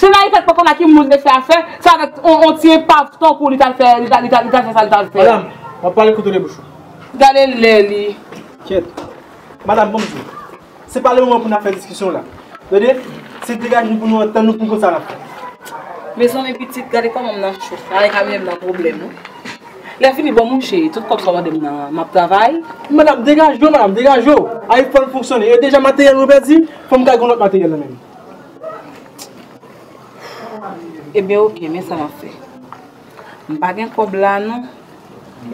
Se Naïka k pa konn ak ki moun te fè afè, se avèk on, on ti enpav tankou li t al fè, li t al, li t al, li t al fè sa li t al fè. Madanm, w ap pale kote de bouch ou. Gade lè li. Kyèt. Madanm, ban m di w. Se pa le moman pou n ap fè diskisyon la. Tande? Se degaje nou pou nou antann nou pou n konn sa n ap fè. Mezanmi pitit, gade kòman m nan cho. Gade kòman m nan pwoblèm, wi. Lè fini, bon, mouche, tout kòb sa w mande m nan, m ap travay. Madanm, degaje w, madanm, degaje w. Ay, fò n fonksyone. E deja materyèl mwen pèdi, fò m ka gen lòt materyèl nan men m. Ebyen, oke, men sa m ap fè. M pa gen kòb la non.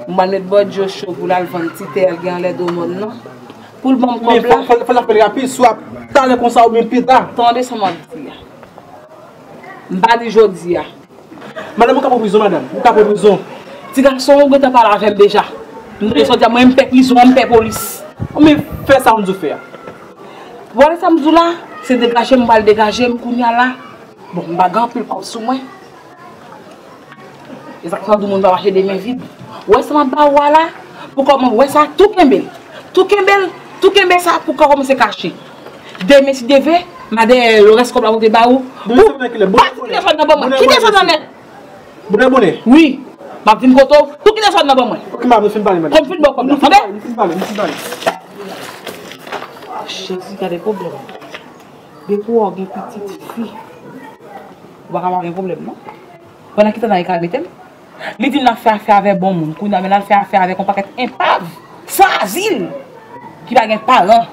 M pral met Bòdyo cho pou l al vann ti tè a l gen anlè do mòn nan. Pou l ban m kòb la. Men fò, fò, fò l ap fè l rapid, swa talè konsa oubyen pita. Tande sa m ap di a. M pa di jodi a. Madanm, ou ka pran prizon, madanm. Ou ka pran prizon. Ti gason, ou gentan pale avè m deja. M tande sa w di a, mwen, m pè prizon, m pè polis. Men fè sa m di w fè a. Ou wè sa m di w la? Se degaje m pral degaje m kounye a la. Bon, m pa gen anpil kòb sou mwen. E sa k fè w di moun pa mache de men vid. Ou wè sa m ap ba ou a la? Pou kòman, ou wè sa, tou kenbe l. Tou kenbe l, tou kenbe sa pou kò kòmanse kache. Demen si Dye vle, m a dèyè yo, rès kòb la pou te ba ou. Bon, se vre ki lè, bonè, bonè. Kite zòn nan ban mwen, kite zòn nan nèt. Bonè, bonè. Wi, m ap vin kote w, tou kite zòn nan ban mwen. Ok, madanm, nou fin pale, madanm. Fò m fin ba w kòb la, tande? Nou fin pale, nou fin pale. Ah, Jezi, gade pwoblèm. Depi w gen pitit fi, ou pa ka pa gen pwoblèm, non. Pandan ki tan Naïka mete m? Li di l ap fè afè avè bon moun. Kounye a, men l al fè afè avèk yon pakèt enpav, san azil, ki pa gen paran.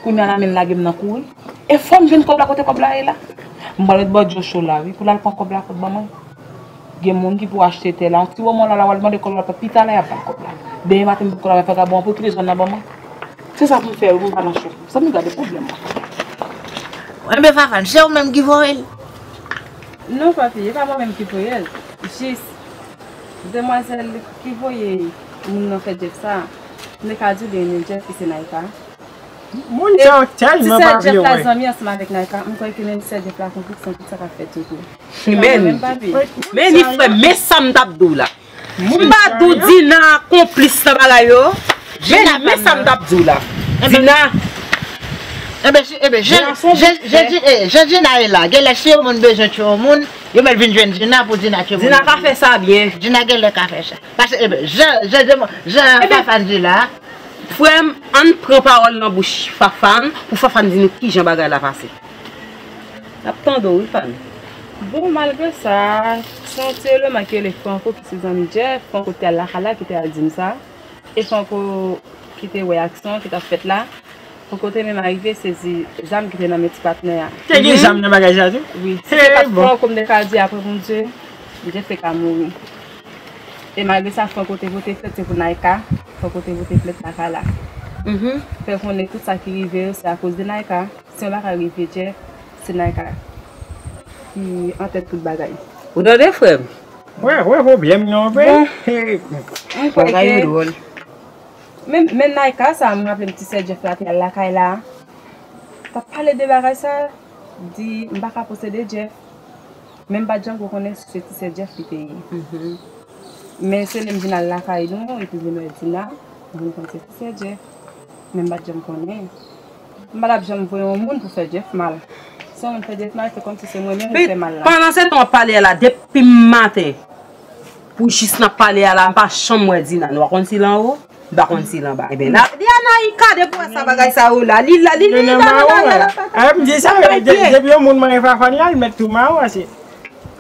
Kounye a, l amenn lage m nan kouri. E fò m jwenn kòb la, kote kòb la ye la? M pral met Bòdyo cho la, wi, pou l al pran kòb la, pou l ban mwen. Gen moun ki pou achte tè la. Yon ti moman la, l a pral mande kòb la, pita la, y ap ba l kòb la. Demen maten, m pou kòb la, fè gabon an pou kite zòn nan ban mwen. Se sa pou m fè, wi, pou m pa nan cho. Sa m gade pwoblèm la. Enben, Fafan, se ou menm ki voye l? Non, papi, e pa mwen menm ki voye l. Jis, demwazèl ki voye moun nan fè Jeff sa, m te ka di w li renmen Jeff, ki se Naïka. Moun sa yo tèlman pa vle wè. Ti sè Jeff la zanmi ansanm avèk Naïka. M kwè ke menm ti sè Jeff la konplis nan tout sa k ap fèt yo tou. Men, men ni frè, men sa m t ap di w la. M pa di w Dina konplis nan bagay yo. Men, men sa m t ap di w la. Dina. Ebyen, si, ebyen, jan, jan, jan, jan Dina ye la, genlè si yon moun bezwen tchwe yon moun, yo mèt vin jwenn Dina pou Dina tchwe moun. Dina ka fè sa byen. Dina genlè ka fè sa. Paske, ebyen, jan, jan, jan, jan Fafane di la, Frè m, ann pran pawòl nan bouch Fafane pou Fafane di nou kijan bagay la pase. N ap tande w wi, Fane. Bon, malgre sa, se yon ti eleman ki rele Franco ki se zanmi Jeff. Franco te al lakay la, ki te al di m sa. E Franco ki te wè aksyon ki t ap fèt la. Franco te menm arive sezi zam ki te nan men ti patnè a. Te gen zam nan bagay sa tou? Wi, si se pa t Franco, m te ka di apre Bondye, Jeff te ka mouri. E malgre sa, Franco te pote plent, se pou Naïka, Franco te pote plent lakay la. Fè konnen tout sa ki rive yo, se akoz de Naïka. Si yon bagay rive Jeff, se Naïka ki antèt tout bagay. Ou tande, frè m? Wè, wè, pwoblèm nan, vre. Bon. Bagay yo dwòl. Men, men Naïka sa, m raple m ti sè Jeff la te al lakay la. T ap pale de bagay sa, di m pa ka posede Jeff. Men m pa t janm ko konnen si se ti sè Jeff li te ye. Men se lè m vin al lakay nou, epi vin wè Dina, m vin konn se ti sè Jeff. Men m pa t janm konnen. M pa t ap janm voye yon moun pou fè Jeff mal. Si yon moun fè Jeff mal, se kòmsi se mwen menm li fè mal la. Pandan se tan w ap pale a la, depi maten, pou jis n ap pale a la, m pa janm wè Dina. Nou pa konn si l anwo? M pa konn si l anba. Ebyen, n ap di a Naïka depi w wè sa bagay sa yo la. Li la, li, li la, la, la, la, la, la. Ay, m di sa, depi yon moun manyen Fafane la, li mèt tou mawo, se.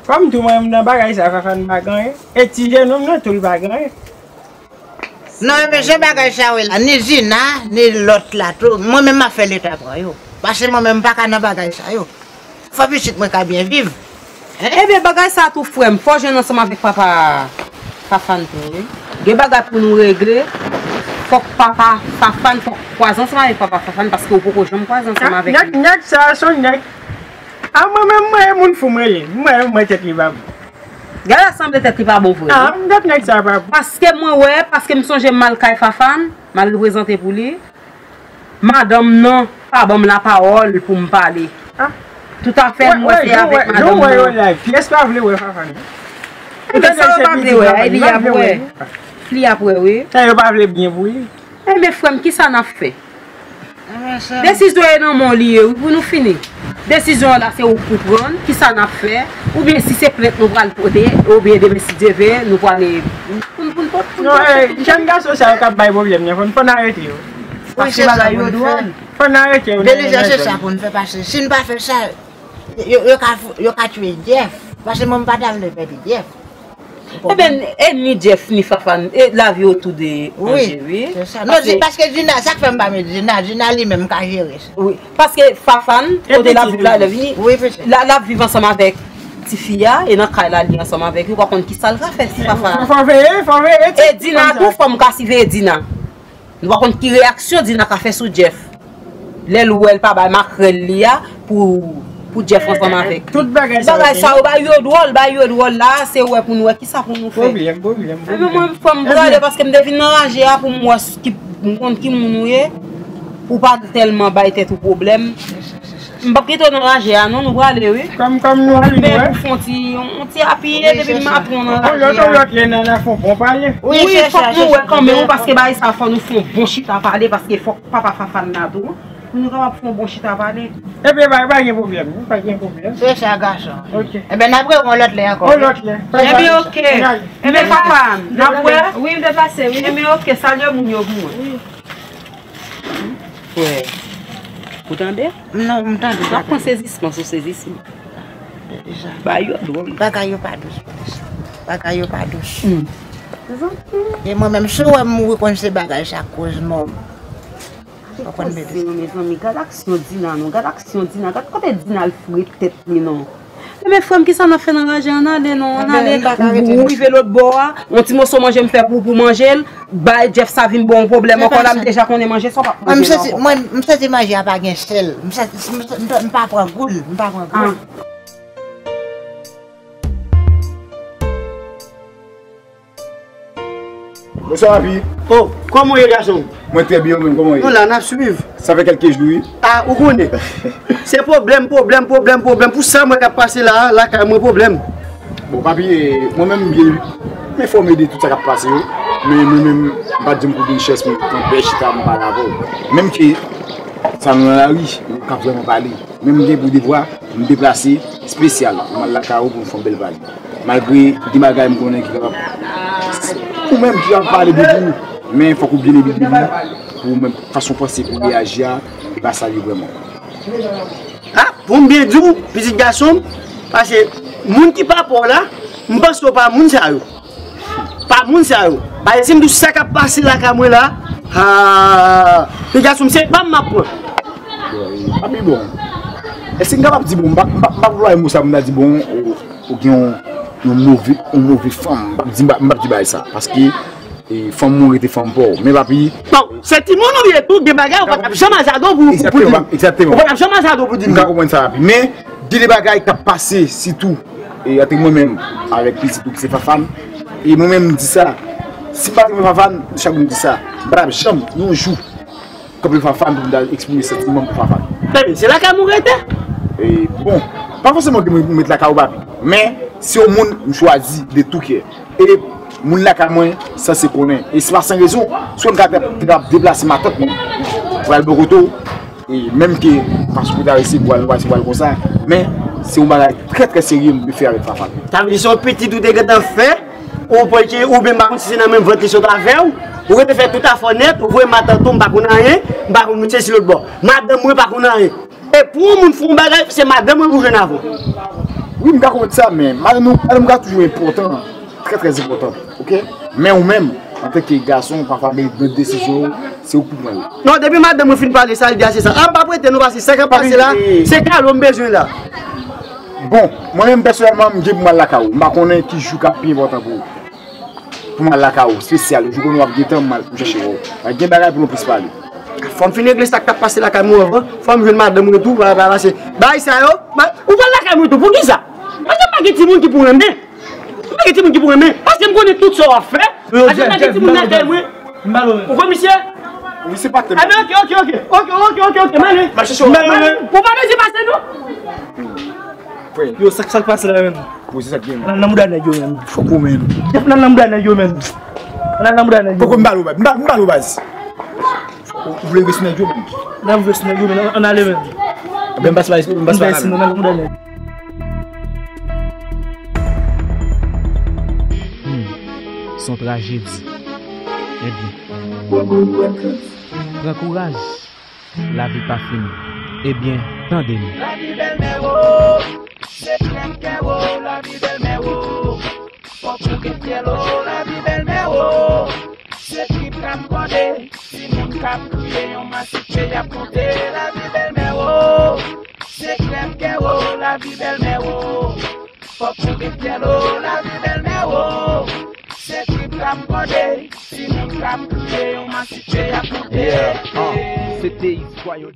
Kòm tou mwen, m nan bagay sa, Fafane pa gen anyen. E ti jenòm nan tou, li pa gen anyen. Non, men jan bagay sa yo ye la, ni Dina, ni lòt la tou, mwen menm m ap fè leta pran yo. Paske mwen menm m pa ka nan bagay sa yo. Fò pitit mwen ka byen viv. Ebyen, bagay sa tou, frè m, fò w jwenn ansanm avèk papa Fafane tou, wi. Gen bagay pou nou regle. Fòk papa Fafane, fòk kwaze ansanm avèk papa Fafane, paske ou poko janm kwaze ansanm avèk li. Nèg, nèg sa, se yon nèg. A, mwen menm, mwen, e moun fou mwen ye. Mwen, mwen, tèt li pa bon. Gade sanble tèt li pa bon vre. A, m tèt nèg sa pa bon. Paske mwen wè, paske m sonje m al kay Fafane, m al reprezante pou li. Madanm nan pa ban m lapawòl pou m pale. Toutafè, m wè se avèk madanm nan. Pyès pa vle wè Fafane. Ebyen, sa yo pa vle wè a, li ap wè. Li ap wè, wi. Sa yo pa vle byen pou li. Ebyen, frè m, kisa n ap fè? Desizyon e nan men w li ye, wi, pou nou fini. Desizyon an la, se ou k pou pran l, kisa n ap fè, oubyen si se plent nou pral pote, oubyen demen, si Dye vle, nou prale pou n, pou n, pou n, pou n, pou n. Non, eh, jèn gason sa yo k ap bay pwoblèm nan, fò n, fò n arete yo. Paske bagay yo dwòl. Fò n arete yo. Delijan, se sa pou n fè, paske si n pa fè sa, yo, yo ka, yo ka tchwe Jeff. Paske mwen, m pa ta vle pèdi Jeff. Ebyen, e ni Jeff, ni Fafane, e lavi yo toude an je, wi. Wi, se sa. Non, paske Dina, sa k fè m pa met Dina, Dina li menm ka jere sa. Wi, paske Fafane, kote l ap viv la, lè vini, la, l ap viv ansanm avèk tifi a, e nan kay la, li ansanm avèk yo, pa konn kisa l ka fè, Fafane. Fò veye, fò veye. E Dina tou, fò m ka siveye Dina. Nou pa konn ki reyaksyon Dina ka fè sou Jeff. Lè l wè l pa bay makrèl li a pou, pou Jeff ansanm avèk li. Tout bagay sa yo, bagay sa yo, bay yo dwòl, bay yo dwòl la, se wè pou nou wè kisa pou nou fè. Pwoblèm, pwoblèm, pwoblèm. Ebyen, mwen, fò m prale paske m te vin nan raje a pou m wè s-, ki, m konn ki moun ou ye, pou w pa tèlman bay tèt ou pwoblèm. M p ap kite w nan raje a non, nou prale wi. Kòm, kòm nou vin wè. Pou fè yon ti, yon ti apiye depi maten nan raje a. Yon lòt, yon lòt lè nan, nan fon, bon pale. Wi, fòk nou wè kanmenm, paske bagay sa fò nou fè yon bon chita pale, paske fòk papa Fafane la tou. Pou nou kapab fè yon bon chita pale. Ebyen, pa, pa gen pwoblèm, pa gen pwoblèm. Se sa, gason. Ok. Ebyen, n ap rewè yon lòt lè ankò. Yon lòt lè. Ebyen, ok. Ebyen, papa, n ap wè. Wi, m te pase, wi. Ebyen, ok, salye moun yo pou mwen. Wi. Frè, ou tande? Non, m tande. W ap pran sezisman sou sezisman. Ba yo dwòl. Bagay yo pa dous, bagay yo pa dous. E mwen menm, si w wè m mouri, konn se bagay sa k koz mò m. Ou konn bebe. Mezanmi, gad aksyon Dina non, gad aksyon Dina, gad kote Dina al foure tèt li non. Ebyen, frè m, kisa n ap fè nan raje a? Ann ale non, ann ale. Ou rive lòt bò a, yon ti moso manje m fè pou, pou manje l, bay Jeff sa vin ba w yon pwoblèm ankò la, m deja konnen manje sa w p ap manje l ankò. Mwen, m santi manje a pa gen sèl. M santi, m, m, m pa pran gou l, m pa pran gou l. Bonswa, papi. Oh, kòman w ye, gason? Mwen trè byen, ou menm, kòman w ye? Nou la, n ap swiv. Sa fè kèlke jou, wi. Ah, ou konnen. Se pwoblèm, pwoblèm, pwoblèm, pwoblèm. Pou sa m wè k ap pase la a, lakay mwen pwoblèm. Bon, papi, eh, mwen menm, m byen, m enfòme de tout sa k ap pase yo. Men mwen menm, m pa t janm kouri yon chèz pou m kanpe chita, m pale avè w. Menm ke sa nou nan lari, nou ka vrèman pale. Men m gen pou devwa, m deplase espesyal, m al lakay ou pou m fè yon bèl pale. Malgre gen bagay m konnen ki kapab, ou menm ki ap pale de pou ou, men fòk ou byen ebi de li pou ou menm, fason panse pou reyaji a, e pa sa li vrèman. Ah, pou m byen di w, pitit gason m, paske moun ki pa pa w la, m panse w pa moun sa yo. Pa moun sa yo. Paske si m di w sa k ap pase lakay mwen la, ah, pitit gason m, se pa m m ap pran. Bon, e, papi, bon. Èske m kapab di, bon, m pa, m pa, m pa anplwaye mo sa pou m ta di, bon, ou, ou gen yon, yon move, yon move fanm. M p ap di, m p ap, m p ap di bagay sa. Paske, e, fanm mwen rete fanm pa w. Men, papi. Bon, se timoun ou ye tou, gen bagay ou pa t ap janm al Zado pou, pou, pou di m. Egzakteman, egzakteman. Ou pa t ap janm al Zado pou di m. M ka konprann sa, papi. Men, gen de bagay k ap pase, sitou, e, ant mwen menm avèk pitit ou ki se Fafane. E mwen menm, m di sa. Si m pa te renmen Fafane, chak jou m di sa. M pa t ap janm, yon jou, kanpe Fafane pou m ta eksprime santiman m pou Fafane. Ebyen, se lakay mwen rete. E, bon, pa fòseman ke mwen met lakay ou, papi. Men, se yon moun m chwazi de tou kè. E moun lakay mwen sanse konnen. E se pa san rezon, swa m ka t ap, t ap deplase matant mwen pou al bò kote w. E menm ke paspò ta resi pou al, pou al, pou al konsa. Men, se yon bagay trè, trè serye m vle fè avèk Fafane. Sa vle di se yon pitit ou te gentan fè, ou pran ki, oubyen m pa konn si se nan menm vant li sot avè w, ou rete fè tout afè w nèt, ou voye matant ou, m pa konn anyen, m pa konn sesi lòt bò. Madanm mwen pa konn anyen. E pou yon moun fè yon bagay, se madanm mwen pou jwenn avan. Wi, m ka konprann sa, men madanm nou, madanm ou ka toujou enpòtan, trè, trè enpòtan, oke? Men ou menm, antanke gason, pafwa gen, gen desizyon, se ou ki pou pran yo. Non, depi madanm mwen fin pale sa, li di a se sa. A, m p ap rete non, paske sa k ap pase la, se kado m bezwen la. Bon, mwen menm pèsonèlman, m gen pou m al lakay ou. M pa konnen ki jou k ap pi enpòtan pou ou. Pou m al lakay ou, espesyal. Jou konnen w ap gentan, m al pou m chèche wè w. Gen bagay pou nou plis pale. Fò m fin regle sa k t ap pase lakay mwen anvan. Fò m jwenn madanm mwen tou, pa, pa pase. Bagay sa yo, ba, ou pral lakay mwen tou, poukisa? Paske m pa gen timoun ki pou renmen. M pa gen timoun ki pou renmen. Paske m konnen tout sa w ap fè. Paske m pa gen timoun lakay mwen. Ou kwè misye? Wi, se patnè m. Ebyen, oke, oke, oke. Oke, oke, oke, oke. M ale. M al chèche w. M ale. Ou pa bezwen pase, non. Yo, sa, sa k pase la, menm? Poze sa k gen. Nan, nan mouda nèg yo, menm. Fòk ou menm. Nan, nan mouda nèg yo, menm. Nan, nan mouda nèg yo. Poko m bal ou, baz. M bal, m bal ou, baz. Ou, ou vle rive sou nèg yo, menm. Nan rive sou nèg yo, menm. Ann ale, menm. Ebyen, m pase pa, m pase pa la, menm. Nan mouda nèg. Hmm. Se yon trajedi. Ebyen. Pran kouraj. Lavi pa fini. Ebyen, tande nou. Lavi bèl mè wo, se krèm kè wo, lavi bèl mè wo. Fòk ou gen fyèl o, lavi bèl mè wo. Se trip k ap kòde, timoun k ap kriye, yon masik ke y ap konte, lavi bèl mè wo. Se krèm kè wo, lavi bèl mè wo. Fòk ou gen fyèl o, lavi bèl mè wo. Se trip k ap kòde, timoun k ap kriye, yon masik ke y ap konte. Yeah, uh, se te istwa yon